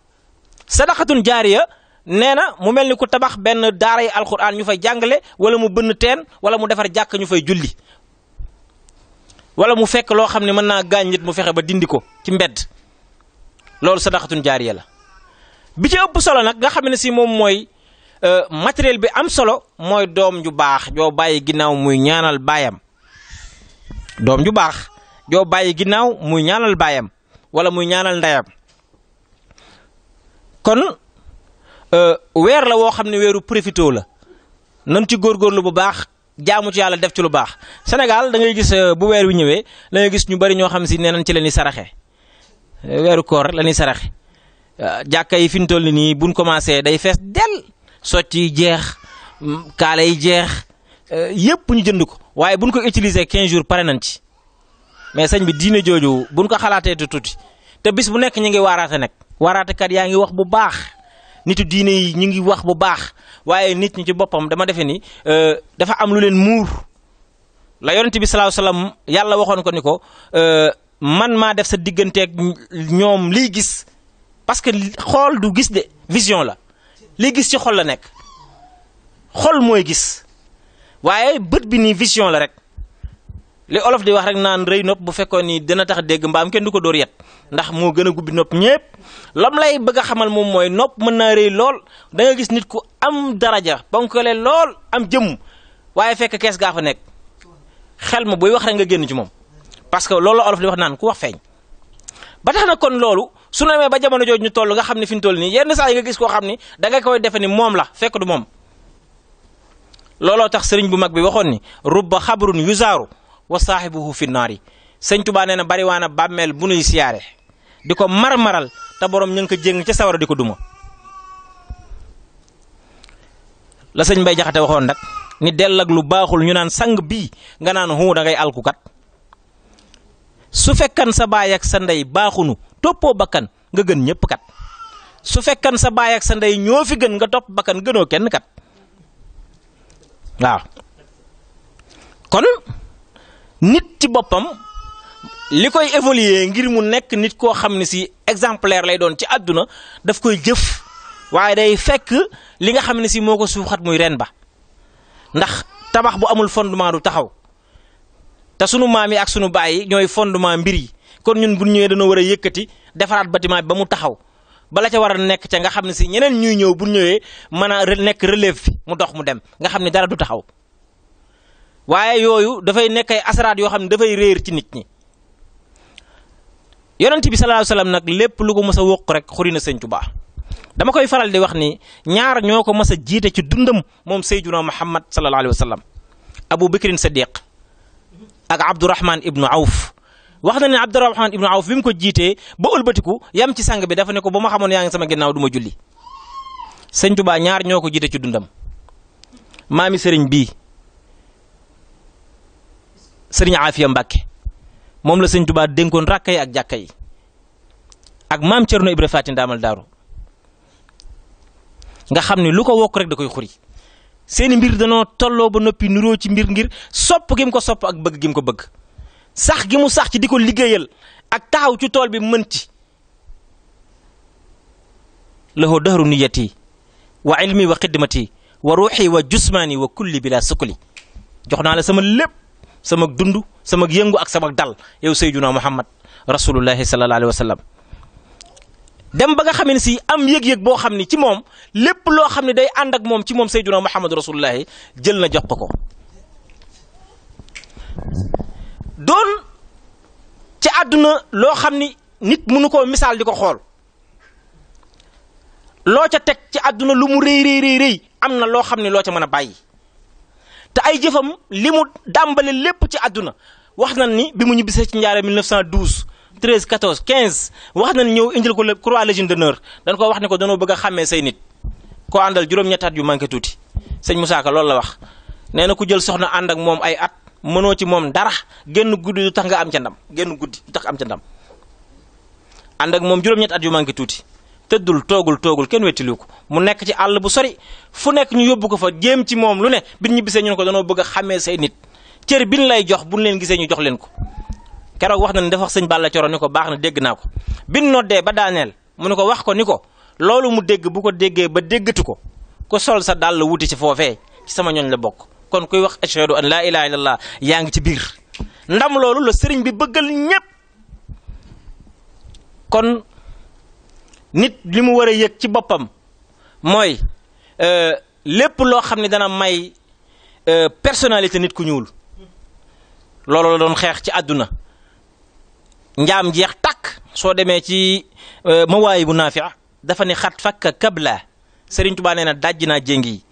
sadaqatun jaariya nee na mu mel ni ku tabax benn daaray alquran ñu fay jàngale wala mu bënn teen wala mu defar jàkk ñu fay julli wala mu fekk loo xam ne mën naa gaañ nit mu fexe ba dindi ko ci mbedd loolu sadaqatun jaariya la bi ci ëpp solo nag nga xam ne si moom mooy matériel bi am solo mooy doom ju baax joo bàyyi ginnaaw muy ñaanal baayam doom ju baax joo bàyyi ginnaaw muy ñaanal baayam wala muy ñaanal ndeyam kon weer la woo xam ne weeru profito la nan ci góorgóorlu bu baax jaamu ci yàlla def ci lu baax Sénégal da ngay gis bu weer wi ñëwee da ngay gis ñu bari ñoo xam si nee nañ ci la ñuy saraxe weeru koor la ñuy saraxe jàkka yi fi ñu toll nii buñ commencé day fees del socc yi jeex kaala yi jeex yépp ñu jënd ko waaye buñ ko utiliser 15 jours pare nañ ci mais sëñ bi diine jooju buñ ko xalaatee tuuti te bis bu nekk ñu ngi waaraate nag waaraatekat yaa ngi wax bu baax nitu diine yi ñu ngi wax bu baax waaye nit ñi ci boppam dama defe ni dafa am lu leen muur la yonent bi sallallahu alayhi wasallam yàlla waxoon ko ni ko man maa def sa digganteeg ñoom liy gis parce que xool du gis de vision la liy gis ci xol la nekk xol mooy gis waaye bët bi nii vision la rek li olof di wax rek naan rëy nopp bu fekkoon ni dina tax dégg mbaam kenn du ko dóor yet ndax moo gën a gubbi nopp ñépp lam lay bëgg a xamal moom mooy nopp mën naa rëy lool da nga gis nit ku am daraja bonkale lool am jëmm waaye fekk kees gaa fa nekk xel ma buy wax rek nga génn ci moom parce que loolu olof di wax naan ku wax feeñ ba tax na kon loolu su demee ba jamono jooju ñu toll nga xam ne fi ñu toll nii yenn saa yi nga gis koo xam ni da nga koy defe ni moom la fekk du moom looloo tax sëriñ bu mag bi waxoon ni rubba xabrun yuzaaru wa saaxibuhu fi naari sëñ Tuubaa nee na bari waana bàmmeel bu nuy siyaare di ko marmaral te borom ñu ngi ko jéng ca sawara di ko duma la sëñ Mbay Jaxate waxoon nag ni dell ak lu baaxul ñu naan sang bii nga naan da ngay alkukat su fekkan sa baay ak sa ndey baaxunu toppoo bakkan nga gën ñëpp kat su fekkan sa baay ak sa ndey ñoo fi gën nga topp bakkan gënoo kenn kat waaw kon nit ci boppam li koy évoluer ngir mu nekk nit koo xam ne si exemplaire lay doon ci àdduna daf koy jëf waaye day fekk li nga xam ne si moo ko suuxat muy ren ba ndax tabax bu amul fondement du taxaw te sunu maam yi ak sunu baay yi ñooy fondement mbir yi kon ñun bu ñëwee dañoo war a yëkkati defaraat bâtiment bi ba mu taxaw bala ca war a nekk ca nga xam ne si ñeneen ñuy ñëw bu ñëwee mën a nekk relève bi mu dox mu dem nga xam ne dara du taxaw waaye yooyu dafay nekk ay asaraat yoo xam ne dafay réer ci nit ñi. yonent bi sallallahu alayhi wasallam nag lépp lu ko mës a wokk rek xuri na Sëñ Tuubaa dama koy faral di wax ni ñaar ñoo ko mës a jiite ci dundam moom Seydina Muhammad sallallahu alayhi wasallam Abu Bakrin Siddiq ak Abdurrahman ibnu Awf wax na ne Abdurrahman ibnu Awf bi mu ko jiitee ba ëlbatiku yam ci sang bi dafa ne ko ba ma xamoon yaa ngi sama ginnaaw du ma julli. Sëñ Tuubaa ñaar ñoo ko jiite ci dundam maami sëriñ bii sëriñ Aafiya Mbàkke moom la Sëñ Tuubaa dénkoon rakka yi ak jàkka yi ak maam Cerno Ibra Faati Ndaamal Daaru nga xam ne lu ko wokk rek da koy xuri seeni mbir danoo tolloo ba noppi nuroo ci mbir ngir sopp gi mu ko sopp ak bëgg gi mu ko bëgg sax gi mu sax ci di ko liggéeyal ak taxaw ci tool bi mënti lahu dahru niyati wa ilmi wa xidmati wa ruuxi wa jusmaani wa kulli bila sukuli jox naa la sama lépp sama dund sama yëngu ak sama dal yow Seydina Muhammad rasulullahi sallallahu alayhi wa sallam dem ba nga xam ne si am yëg-yëg boo xam ne ci moom lépp loo xam ne day ànd ak moom ci moom Seydina Muhammad rasulullahi jël na jox ko doon ci àdduna loo xam ni nit mënu koo misaal di ko xool loo ca teg ci àdduna lu mu rëy am na loo xam ne loo ca mën a bàyyi te ay jëfam li mu dàmbale lépp ci àdduna wax nañ ni bi mu ñibbisee ci njaare 1912 13 14 15 wax nañ ñëw indil ko le croix légion d'honneur dañ ko wax ne ko danoo bëgg a xàmmee say nit koo àndal juróom-ñetti at yu manqué tuuti sëñ Moussa Ka loolu la wax nee na ku jël soxna ànd ak moom ay at mënoo ci moom dara génn guddi du tax nga am ca ndam génn guddi du tax am ca ndam ànd ak moom juróom-ñetti at yu manqué tuuti tëddul toogul kenn wettiliwu ko mu nekk ci àll bu sori fu nekk ñu yóbbu ko fa jéem ci moom lu ne bi ñu bisee ñu ne ko danoo bëgg a xàmmee say nit cër bi ñu lay jox bu ñu leen gisee ñu jox leen ko keroog wax na ne dafa wax sëñ Balla Coro ni ko baax na dégg naa ko bi ñu noddee ba daaneel mu ne ko wax ko ni ko loolu mu dégg bu ko déggee ba déggatu ko ku sol sa dàll wuti ci foofee ci sama ñooñ la bokk kon kuy wax ashhadu an laa ilaaha illallah yaa ngi ci biir ndam loolu la sëriñ bi bëggal ñépp kon nit li mu war a yëg ci boppam mooy lépp loo xam ne dana may personnalité nit ku ñuul loolu la doon xeex ci àdduna njaam jeex tàkk soo demee ci mawaayi bu naafi'a dafa ne xat fakka kabla Sëriñ Tuubaa nee na dajji naa jéng yi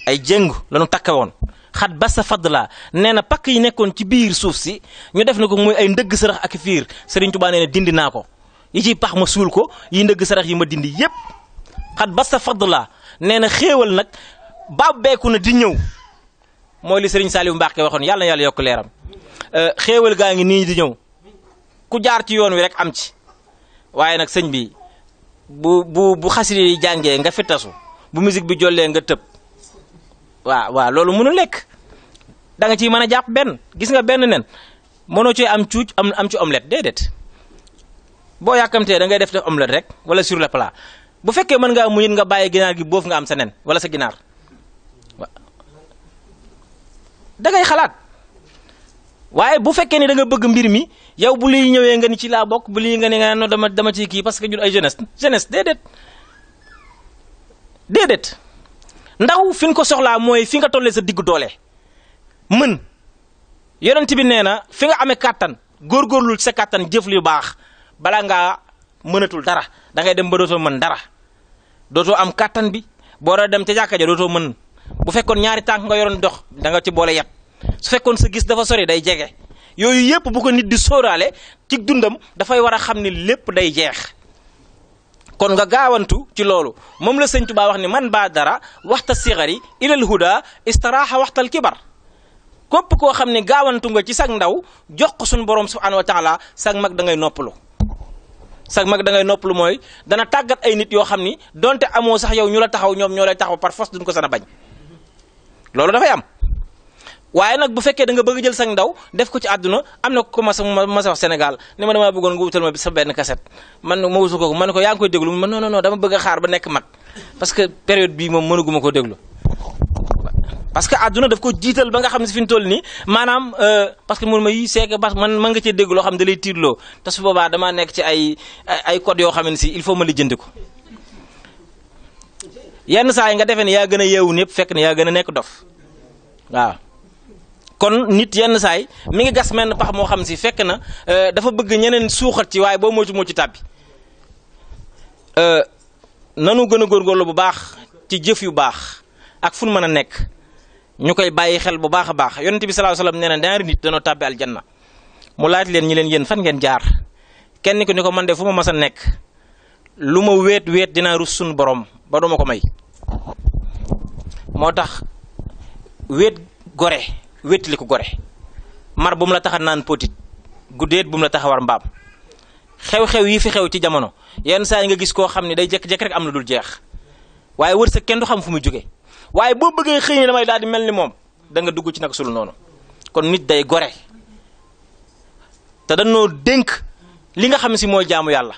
ay jéng la ñu takka woon xat basa fadla nee na pakk yi nekkoon ci biir suuf si ñu def na ko muy ay ndëgg sërëx ak fiir Sëriñ Tuubaa nee na dindi naa ko yi ciy pax ma suul ko yi ndëgg sarax yi ma dindi yépp xat basta fadla nee na xéewal nag baab beeku na di ñëw mooy li Sëriñ Saliou Mbacke waxoon yàlla na yàlla yokk leeram xéewal gaa ngi nii di ñëw ku jaar ci yoon wi rek am ci waaye nag sëñ bi bu xasida yi jàngee nga fittasu bu musique bi jollee nga tëb waaw loolu mënu lekk da nga ciy mën a jàpp benn gis nga benn nen mënoo cee am cuuc am ci omelette déedéet boo yàkkamtee da ngay def omelette rek wala sur le plat bu fekkee mën nga am mu nga bàyyi ginaar gi boofu nga am sa nen wala sa ginaar da ngay xalaat waaye bu fekkee ni da nga bëgg mbir mi yow bu liy ñëwee nga ni ci laa bokk bu lii nga ne nga no dama ci kii parce que ñun ay jeunesse déedéet ndaw fi nga ko soxlaa mooy fi nga tollee sa diggu doole mën yonent bi nee na fi nga amee kàttan góorgóorlul sa kàttan jëf lu baax balaa ngaa mënatul dara da ngay dem ba dootoo mën dara dootoo am kàttan bi boo doon dem ca jàkka ja dootoo mën bu fekkoon ñaari tànk nga yoroon dox da nga ci boole yat su fekkoon sa gis dafa sori day jege yooyu yëpp bu ko nit di sóoraale ci dundam dafay war a xam ni lépp day jeex kon nga gaawantu ci loolu moom la Sëñ Tuubaa wax ni man baa dara waxta sigari ilal huda istaraaxa waxtal kibar képp koo xam ne gaawantu nga ci sag ndaw jox ko suñu borom subhanahu wa taala sag mag da ngay noppalu. sag mag da ngay noppalu mooy dana tàggat ay nit yoo xam ni donte amoo sax yow ñu la taxaw ñoom ñoo lay taxaw par force duñ ko sana bañ loolu dafay am. waaye nag bu fekkee da nga bëgg jël sag ndaw def ko ci àdduna am na ko ma sa wax Sénégal ni ma damaa bëggoon nga wutal ma sa benn kaset man ma wusu ko man ko yaa ngi koy déglu man non dama bëgg a xaar ba nekk mag parce que période bii moom mënuguma koo déglu. parce que àdduna daf ko jiital ba nga xam ne si fi ñu toll nii maanaam parce que mun ma yi c'est que man nga cee dégg loo xam ne da lay tiitloo te su boobaa damaa nekk ci ay code yoo xam ne si il faut ma lijjanti ko yenn saa yi nga defee ne yaa gën a yeewu ñëpp fekk ne yaa gën a nekk dof waaw. kon nit yenn saay mi ngi gas menn pax moo xam si fekk na dafa bëgg ñeneen suuxat ci waaye boo moo ci tàbbi nanu gën a góorgóorlu bu baax ci jëf yu baax ak fu nu mën a nekk ñu koy bàyyi xel bu baax a baax yonent bi sallallahu alayhi wasallam nee na ñaari nit danoo tàbbi aljanna mu laaj leen ñi leen yéen fan ngeen jaar kenn ko ni ko man de fu ma mas a nekk lu ma weet dinaa rus suñu borom ba duma ko may moo tax weet gore wéttali ko gore mar bu mu la tax a naan potit guddeet bu mu la tax a war mbaam xew-xew yi fi xew ci jamono yenn saa yi nga gis koo xam ne day jékki-jékki rek am na dul jeex waaye wërsëg kenn du xam fu muy jóge waaye boo bëggee xëy ne damay daal di mel ni moom da nga dugg ci nag sul noonu kon nit day gore te dañoo dénk li nga xam si mooy jaamu yàlla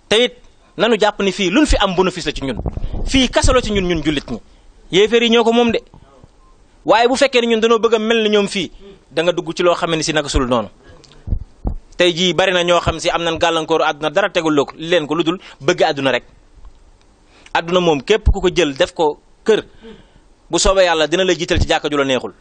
te it nanu jàpp ni fii luñ fi am bénéfice la ci ñun fii kasaloo ci ñun jullit ñi yéeféer yi ñoo ko moom de waaye bu fekkee ne ñun dañoo bëgg a mel ni ñoom fii da nga dugg ci loo xam ne si naka sul noonu tey jii bari na ñoo xam si am nañ gàllankooru àdduna dara tegul ko leen ko lu dul bëgg àdduna rek àdduna moom képp ku ko jël def ko kër bu soobee yàlla dina la jiital ci jàkka ju la neexul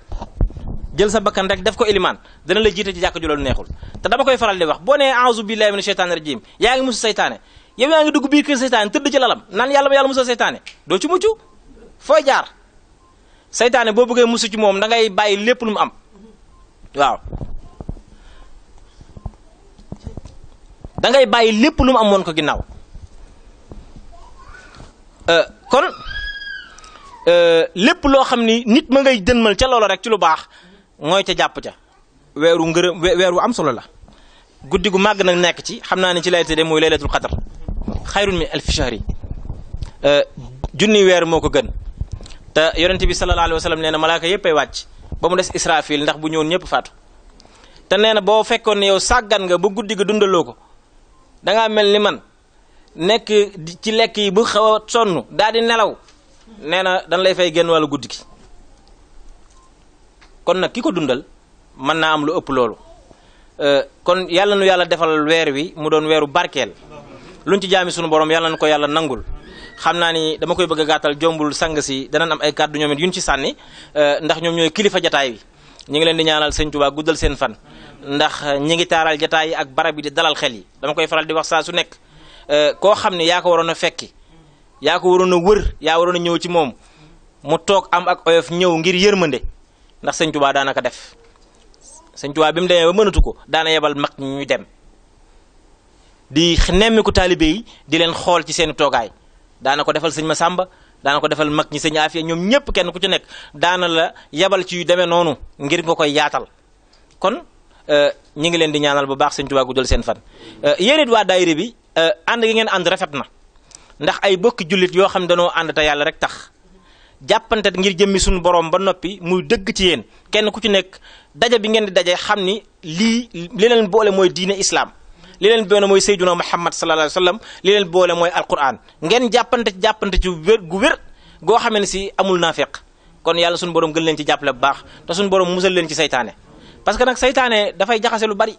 jël sa bakkan rek def ko ilimaan dina la jiital ci jàkka ju la neexul te dama koy faral di wax boo nee a'uuzu billahi mina sheytaani rajim yaa ngi musu seytaane yow yaa ngi dugg biir kër seytaane tëdd ci lalam naan yàlla ma yàlla musa seytaane doo ci mucc fooy jaar seytaane boo bëggee musu ci moom da ngay bàyyi lépp lu mu am waaw da ngay bàyyi lépp lu mu am woon ko ginnaaw kon lépp loo xam ni nit ma ngay dënmal ca loola rek ci lu baax mooy ca jàpp ca weeru ngërëm weeru am solo la guddi gu màgg nag nekk ci xam naa ne ci lay tëddee mooy laylatul qadr xayrun min alfi shahri junni weer moo ko gën te yonente bi sallallahu alayhi wa sallam nee na malaaka yëpp ay wàcc ba mu des israfil ndax bu ñëwoon ñëpp faatu te nee na boo fekkoon ne yow sàggan nga ba guddi ga dundaloo ko dangaa mel ni man nekk ci lekk yi bu xaw a sonn daal di nelaw nee na dañ lay fay génn wàllu guddi gi kon nag ki ko dundal mën naa am lu ëpp loolu kon yàlla nu yàlla defal weer wi mu doon weeru barkeel luñ ci jaami sunu borom yàlla nu ko yàlla nangul xam naa ni dama koy bëgg a gàttal jombul sang si danañ am ay kàddu ñoom it yuñ ci sànni ndax ñoom ñooy kilifa jataay bi ñu ngi leen di ñaanal sëñ Tuubaa guddal seen fan ndax ñi ngi taaral jataay yi ak barab bi di dalal xel yi dama koy faral di wax saa su nekk koo xam ne yaa ko waroon a fekki yaa ko waroon a wër yaa waroon a ñëw ci moom mu toog am ak oyof ñëw ngir yërmande ndax sëñ Tuubaa daanaka def sëñ Tuubaa bi mu demee ba mënatu ko daana yebal mag ñu dem di nemmiku taalibe yi di leen xool ci seen toogaay daana ko defal sëñ Masamba daana ko defal mag ñi sëñ Afiya ñoom ñëpp kenn ku ci nekk daana la yebal ci yu demee noonu ngir nga koy yaatal kon ñi ngi leen di ñaanal bu baax sëñ Tuubaa guddal seen fan yéen it waa daayira bi ànd gi ngeen ànd rafet na ndax ay bokki jullit yoo xam ne dañoo ànd te yàlla rek tax jàppante ngir jëmmi suñu borom ba noppi muy dëgg ci yéen kenn ku ci nekk daje bi ngeen di daje xam ni lii li leen boole mooy diine islam li leen boole mooy sayyiduna Muhammad sallallahu alayhi wa sallam li leen boole mooy alquran ngeen jàppante ci wér gu wér goo xamee ne si amul naafeq kon yàlla suñu borom gën leen ci jàppale bu baax te suñu borom musal leen ci saytaane parce que nag saytaane dafay jaxase lu bari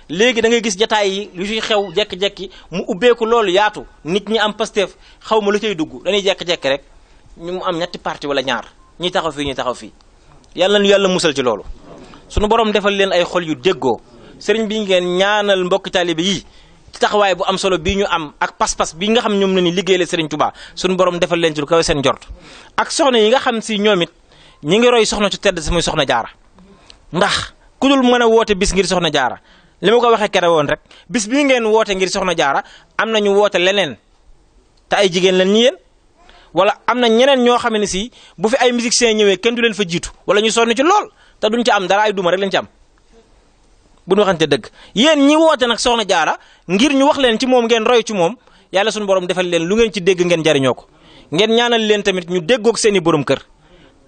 léegi da ngay gis jataay yi lu ciy xew jekki-jekki mu ubbeeku loolu yaatu nit ñi am pasteef xaw ma lu cay dugg dañuy jekki-jekki rek ñu mu am ñetti parti wala ñaar ñi taxaw fii ñi taxaw fii yàlla nu yàlla musal ci loolu suñu borom defal leen ay xol yu déggoo sëriñ bi ngeen ñaanal mbokki taalibe yi ci taxawaay bu am solo bii ñu am ak pas-pas bi nga xam ñoom la ni liggéeyal sëriñ Tuubaa suñu borom defal leen ci lu kawe seen njort ak soxna yi nga xam si ñoom it ñi ngi roy soxna ci tedd si muy soxna jaara ndax ku dul mën a woote bis ngir soxna jaara li ma ko waxee kere woon rek bis bii ngeen woote ngir soxna jaara am nañu woote leneen te ay jigéen leen ñi yéen wala am na ñeneen ñoo xam ne si bu fi ay musiciens ñëwee kenn du leen fa jiitu wala ñu sonn ci lool te duñ ci am dara ay duma rek lañ ci am bu ñu waxante dëgg yéen ñi woote nag soxna jaara ngir ñu wax leen ci moom ngeen roy ci moom yàlla suñu borom defal leen lu ngeen ci dégg ngeen jariñoo ko ngeen ñaanal leen tamit ñu déggoog seeni borom kër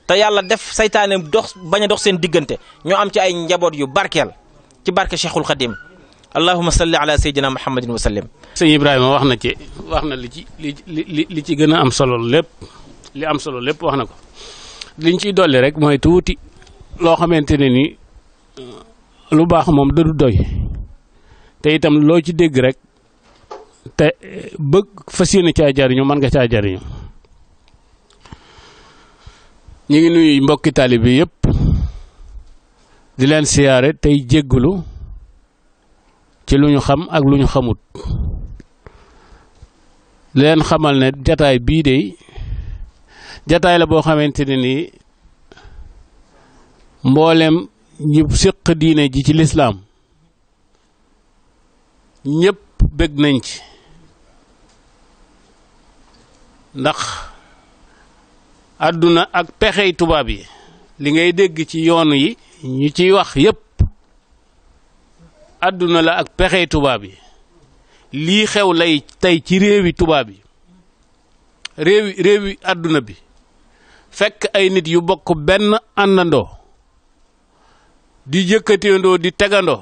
te yàlla def saytaane bañ a dox seen diggante ñoo am ci ay njaboot yu barkeel ci barke Cheikhul Khadim allahumma salli ala sayyidina muhammadin wa sallim. sëñ Ibrahima wax na li ci gën a am solo lépp li am solo lépp wax na ko liñ ciy dolli rek mooy tuuti loo xamante ne ni lu baax moom da du doy te itam loo ci dégg rek te bëgg fas yéene caa jariñu mën nga caa jariñu ñu ngi nuyu mbokki taalibe bi yëpp di leen siyaare tey jéggulu ci lu ñu xam ak lu ñu xamut di leen xamal ne jataay bii de jataay la boo xamante ne nii mboolem ñu séq diine ji ci lislaam ñëpp bëgg nañ ci ndax àdduna ak pexey tubaab yi li ngay dégg ci yoon yi ñu ciy wax yépp àdduna la ak pexey tubaab yi lii xew lay tey ci réewi tubaab yi réewi àdduna bi fekk ay nit yu bokk benn àndandoo di jëkkateendoo di tegandoo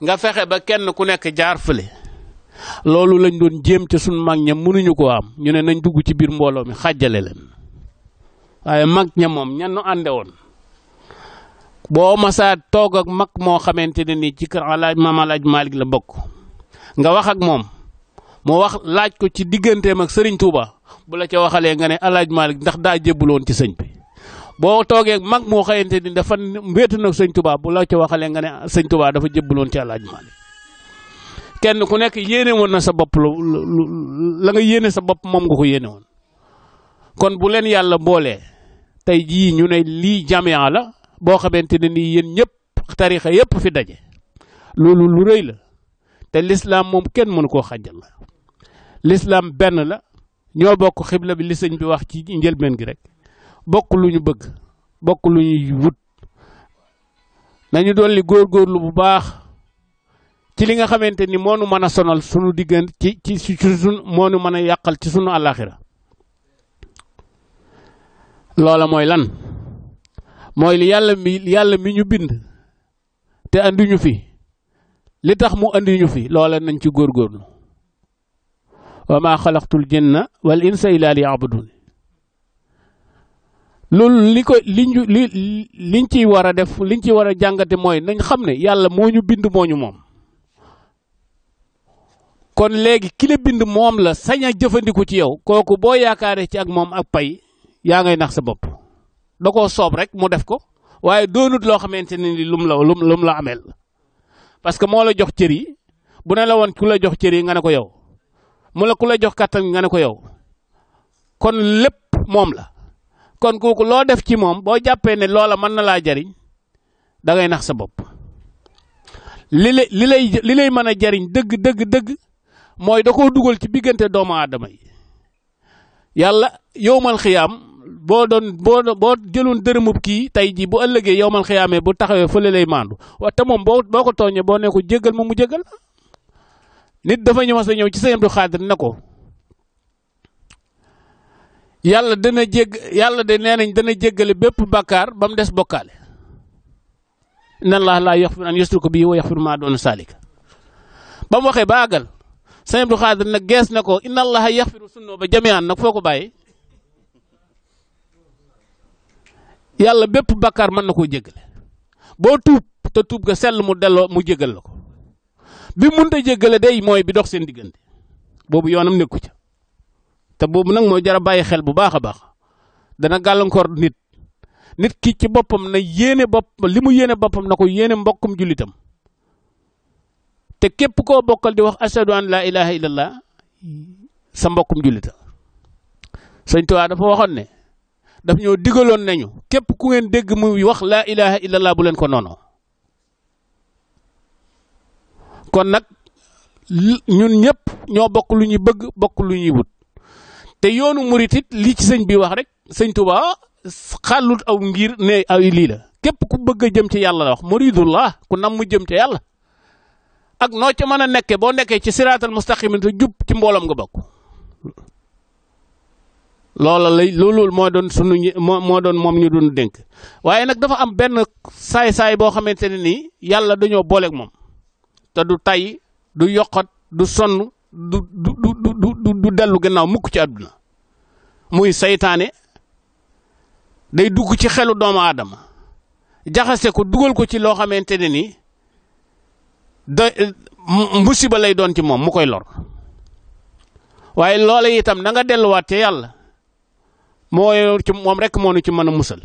nga fexe ba kenn ku nekk jaar fële loolu lañ doon jéem ca suñ mag ña mënuñu ko am ñu ne nañ dugg ci biir mbooloo mi xàjjale leen waaye mag ña moom ñan nu ànde woon boo masaa toog ak mag moo xamante ne nii ci kër maam Alaaj Maalik la bokk nga wax ak moom mu wax laaj ko ci digganteem ak Sëriñ Tuuba bu la ca waxalee nga ne Alaaj Maalik ndax daa jébbuloon ci sëñ bi boo toogee ak mag moo xamante ni dafa wéetu nag Sëñ Tuuba bu la ca waxalee nga ne Sëñ Tuuba dafa jébbuloon ci Alaaj Maalik kenn ku nekk yéene woon na sa bopp la nga yéene sa bopp moom nga ko yéene woon kon bu leen yàlla boolee tey jii ñu ne lii jamia la boo xamante ne nii yéen ñëpp tarixa yëpp fi daje loolu lu rëy la te lislaam moom kenn mënu koo xàjjal la lislaam benn la ñoo bokk xibla bi li sëñ bi wax ci njëlbeen gi rek bokk lu ñu bëgg bokk lu ñuy wut nañu dolli góorgóorlu bu baax ci li nga xamante ni moo nu mën a sonal sunu diggante ci sunu moo nu mën a yàqal ci sunu àllaaxira loola mooy lan mooy li yàlla mi ñu bind te andi ñu fi li tax mu andi ñu fi loola nañ ci góorgóorlu wa maa xalaqtul jinna wal insa illa liya'budun loolu liñ ciy war a def liñ ciy war a jàngate mooy nañ xam ne yàlla moo ñu bind moo ñu moom kon léegi ki la bind moom la sañ a jëfandiku ci yow kooku boo yaakaaree ci ak moom ak pay yaa ngay nax sa bopp da koo soob rek mu def ko waaye doonut loo xamante ne ni lum la ameel parce que moo la jox cër yi bu ne la woon ku la jox cër yi nga ne ko yow mu la ku la jox kattan nga ne ko yow kon lépp moom la kon kooku loo def ci moom boo jàppee ne loola mën na laa jariñ da ngay nax sa bopp li lay mën a jariñ dëgg mooy da koo dugal ci diggante doomu aadama yi yàlla yowmal xiyaam boo jëloon dërëmub kii tey ji bu ëllëgee yowmal xiyaamee bu taxawee fële lay maandu waaye te moom boo ko tooñee boo ne ko jéggal ma mu jéggal nit dafa ñëw sa ñëw ci Sëñ Abdou Khadre ne ko yàlla de nee nañ dana jéggale bépp bàkkaar ba mu des bokkaale inna allaha laa yaxfiru an yushraka bihi wa yaxfiru maa duuna zaalika ba mu waxee ba àggal Sëñ Abdou Khadre nag gees na ko inna allaha yaxfiru sunnooba jamian nag foo ko bàyyi yàlla bépp bàkkaar mën na koo jéggale boo tuub te tuub ga sell mu delloo mu jéggal la ko bi munta jéggale day mooy bi dox seen diggante boobu yoonam nekku ca te boobu nag mooy jar a bàyyi xel bu baax a baax dana gàllankoor nit ki ci boppam na yéene li mu yéene boppam na ko yéene mbokkum jullitam te képp koo bokkal di wax ashhadu an laa ilaha illallah sa mbokkum jullita Sëñ Tuubaa dafa waxoon ne daf ñoo digaloon nañu képp ku ngeen dégg muy wax laa ilaha illallah bu leen ko noonoo kon nag ñun ñëpp ñoo bokk lu ñuy bëgg bokk lu ñuy wut te yoonu murit it li ci sëñ bi wax rek Sëñ Tuubaa xàllut aw ngir ne aw lii la képp ku bëgg a jëm ci yàlla la wax muridullah ku nam mu jëm ci yàlla ak noo ca mën a nekkee boo nekkee ci siraatal mustaqim te jub ci mbooloom nga bokk. loolu moo doon moo doon moom ñu doon dénk waaye nag dafa am benn saay-saay boo xamante ne nii yàlla dañoo booleeg moom te du tay du yokkat du sonn du dellu gannaaw mukk ci àdduna muy saytaane day dugg ci xelu doomu aadama jaxase ko dugal ko ci loo xamante ne nii musiba lay doon ci moom mu koy lor waaye loola itam na nga delluwaat ca yàlla moom rek moo nu ci mën a musal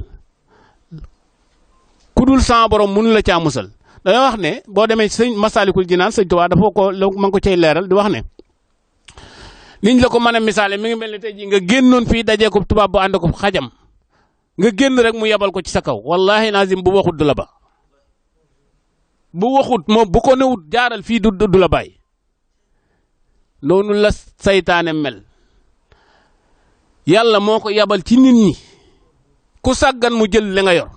ku dul sama borom mënu la caa musal. dañoo wax ne boo demee ci sëñ Masaalikul Jinaan sëñ Tuubaa dafa ko ma ngi ko cay leeral di wax ne niñ la ko mën a misaale mi ngi mel ne tey jii nga génnoon fii dajee ko tubaab bu ànd ko xajam nga génn rek mu yebal ko ci sa kaw wallahi nazim bu waxut du la ba bu waxut moom bu ko newut jaaral fii du la bàyyi noonu la saytaane mel yàlla moo ko yebal ci nit ñi ku sàggan mu jël li nga yor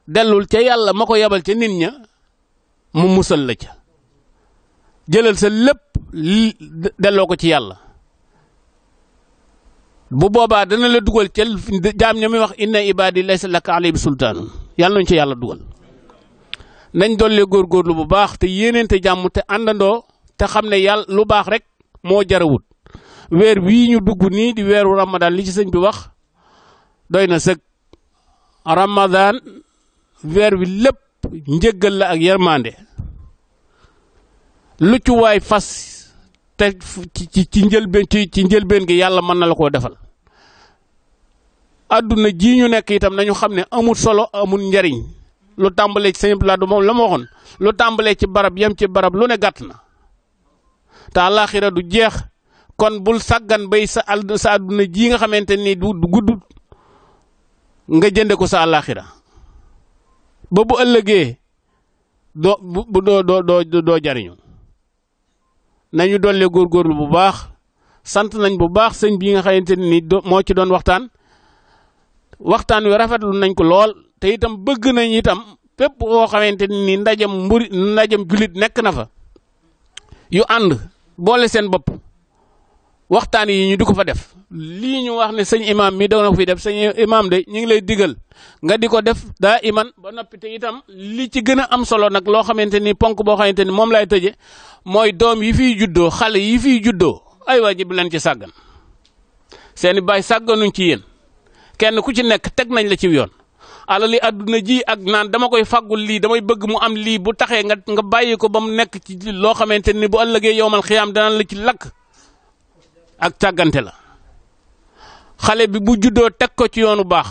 dellul ca yàlla ma ko yebal ca nit ña mu musal la ca jëlal sa lépp delloo ko ci yàlla bu boobaa dana la dugal ca jaam ña muy wax inna ibadi laysa laka alayhim sultaanun yàlla nañ ci yàlla dugal nañ dollee góorgóorlu bu baax te yéeneente jàmm te àndandoo te xam ne yàlla lu baax rek moo jarawut weer wii ñu dugg nii di weeru ramadan li ci sëñ bi wax doy na sëg ramadan weer wi lépp njëggal la ak yermande lu ci waay fas te ci njëlbeen gi yàlla mën na la koo defal adduna ji ñu nekk itam nañu xam ne amul solo amul njariñ lu tàmbalee ci sëñ Blado moom la ma waxoon lu tàmbalee ci barab yem ci barab lu ne gàtt na te àllaaxira du jeex kon bul sàggan bay sa adduna ji nga xamante ni du gudd nga jënde ko sa àllaaxira ba bu ëllëgee doo jariñu nañu dolle góorgóorlu bu baax sant nañ bu baax sëñ bi nga xamante ni moo ci doon waxtaan wi rafetlu nañ ko lool te itam bëgg nañ itam fépp boo xamante ni ndajam julit nekk na fa yu ànd boole seen bopp waxtaan yi ñu di ko fa def lii ñu wax ne sëñ imam mi doon na ko fi def sëñ imam de ñu ngi lay digal nga di ko def daa iman ba noppi te itam li ci gën a am solo nag loo xamante ni ponk boo xamante ni moom lay tëje mooy doom yi fiy juddoo xale yi fiy juddoo ay waa ji bu leen ci sàggan seeni baay sàgganuñ ci yéen kenn ku ci nekk teg nañ la ci yoon alali àdduna ji ak naan dama koy fàggul lii damay bëgg mu am lii bu taxee nga bàyyi ko ba mu nekk ci loo xamante ni bu ëllëgee yowmal xiyaam dana la ci lakk ak càggante la xale bi bu juddoo teg ko ci yoonu baax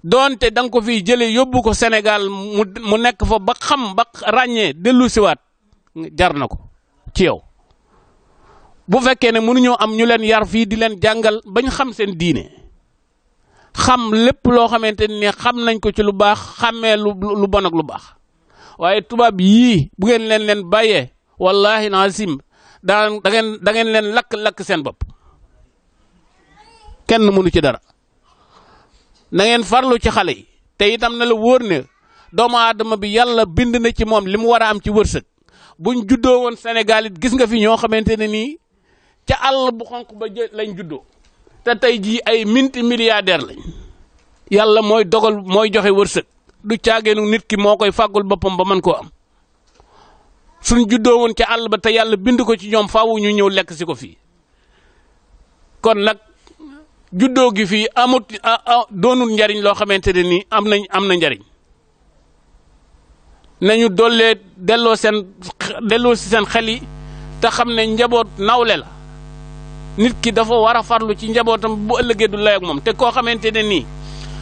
doonte da nga ko fiy jëlee yóbbu ko Sénégal mu nekk fa ba xam ba ràññee dellu siwaat jar na ko ci yow bu fekkee ne mënuñoo am ñu leen yar fii di leen jàngal bañ xam seen diine xam lépp loo xamante ni xam nañ ko ci lu baax xàmmee lu bon ak lu baax waaye tubaab yii bu ngeen leen bàyyee wallahi naasim da ngeen leen lakk seen bopp kenn mënu ci dara na ngeen farlu ci xale yi te itam na la wóor ne doomu aadama bi yàlla bind na ci moom li mu war a am ci wërsëg buñ juddoo woon Sénégal it gis nga fi ñoo xamante ne nii ca àll bu xonq ba lañ juddoo te tey jii ay multimilliardaire lañ yàlla mooy dogal mooy joxe wërsëg du caageenu nit ki moo koy fàggul boppam ba mën koo am suñ juddoo woon ca àll ba te yàlla bind ko ci ñoom faawu ñu ñëw lekk si ko fii kon nag juddoo gi fii doonul njariñ loo xamante ne nii am na njariñ nañu delloo si seen xel yi te xam ne njaboot nawle la nit ki dafa war a farlu ci njabootam bu ëllëgee du lay ak moom te koo xamante ne nii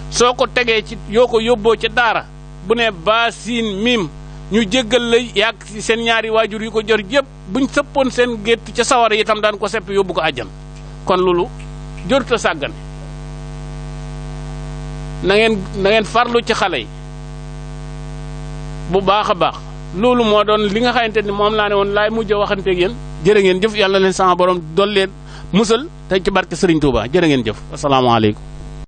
soo ko tegee ci yoo ko yóbboo ca daara bu ne baa siin miim ñu jéggal la yàgg seen ñaari waajur yu ko jor yëpp buñ sëppoon seen gétt ca sawara itam daan ko sepp yóbbu ko àjjan kon loolu jërta sàggane na ngeen farlu ci xale yi bu baax a baax loolu moo doon li nga xamante ni moom laa ne woon laay mujj a waxanteeg yéen jërë ngeen jëf yàlla leen sama borom dool leen musal te ci barke Serigne Touba jërë ngeen jëf asalaamaaleykum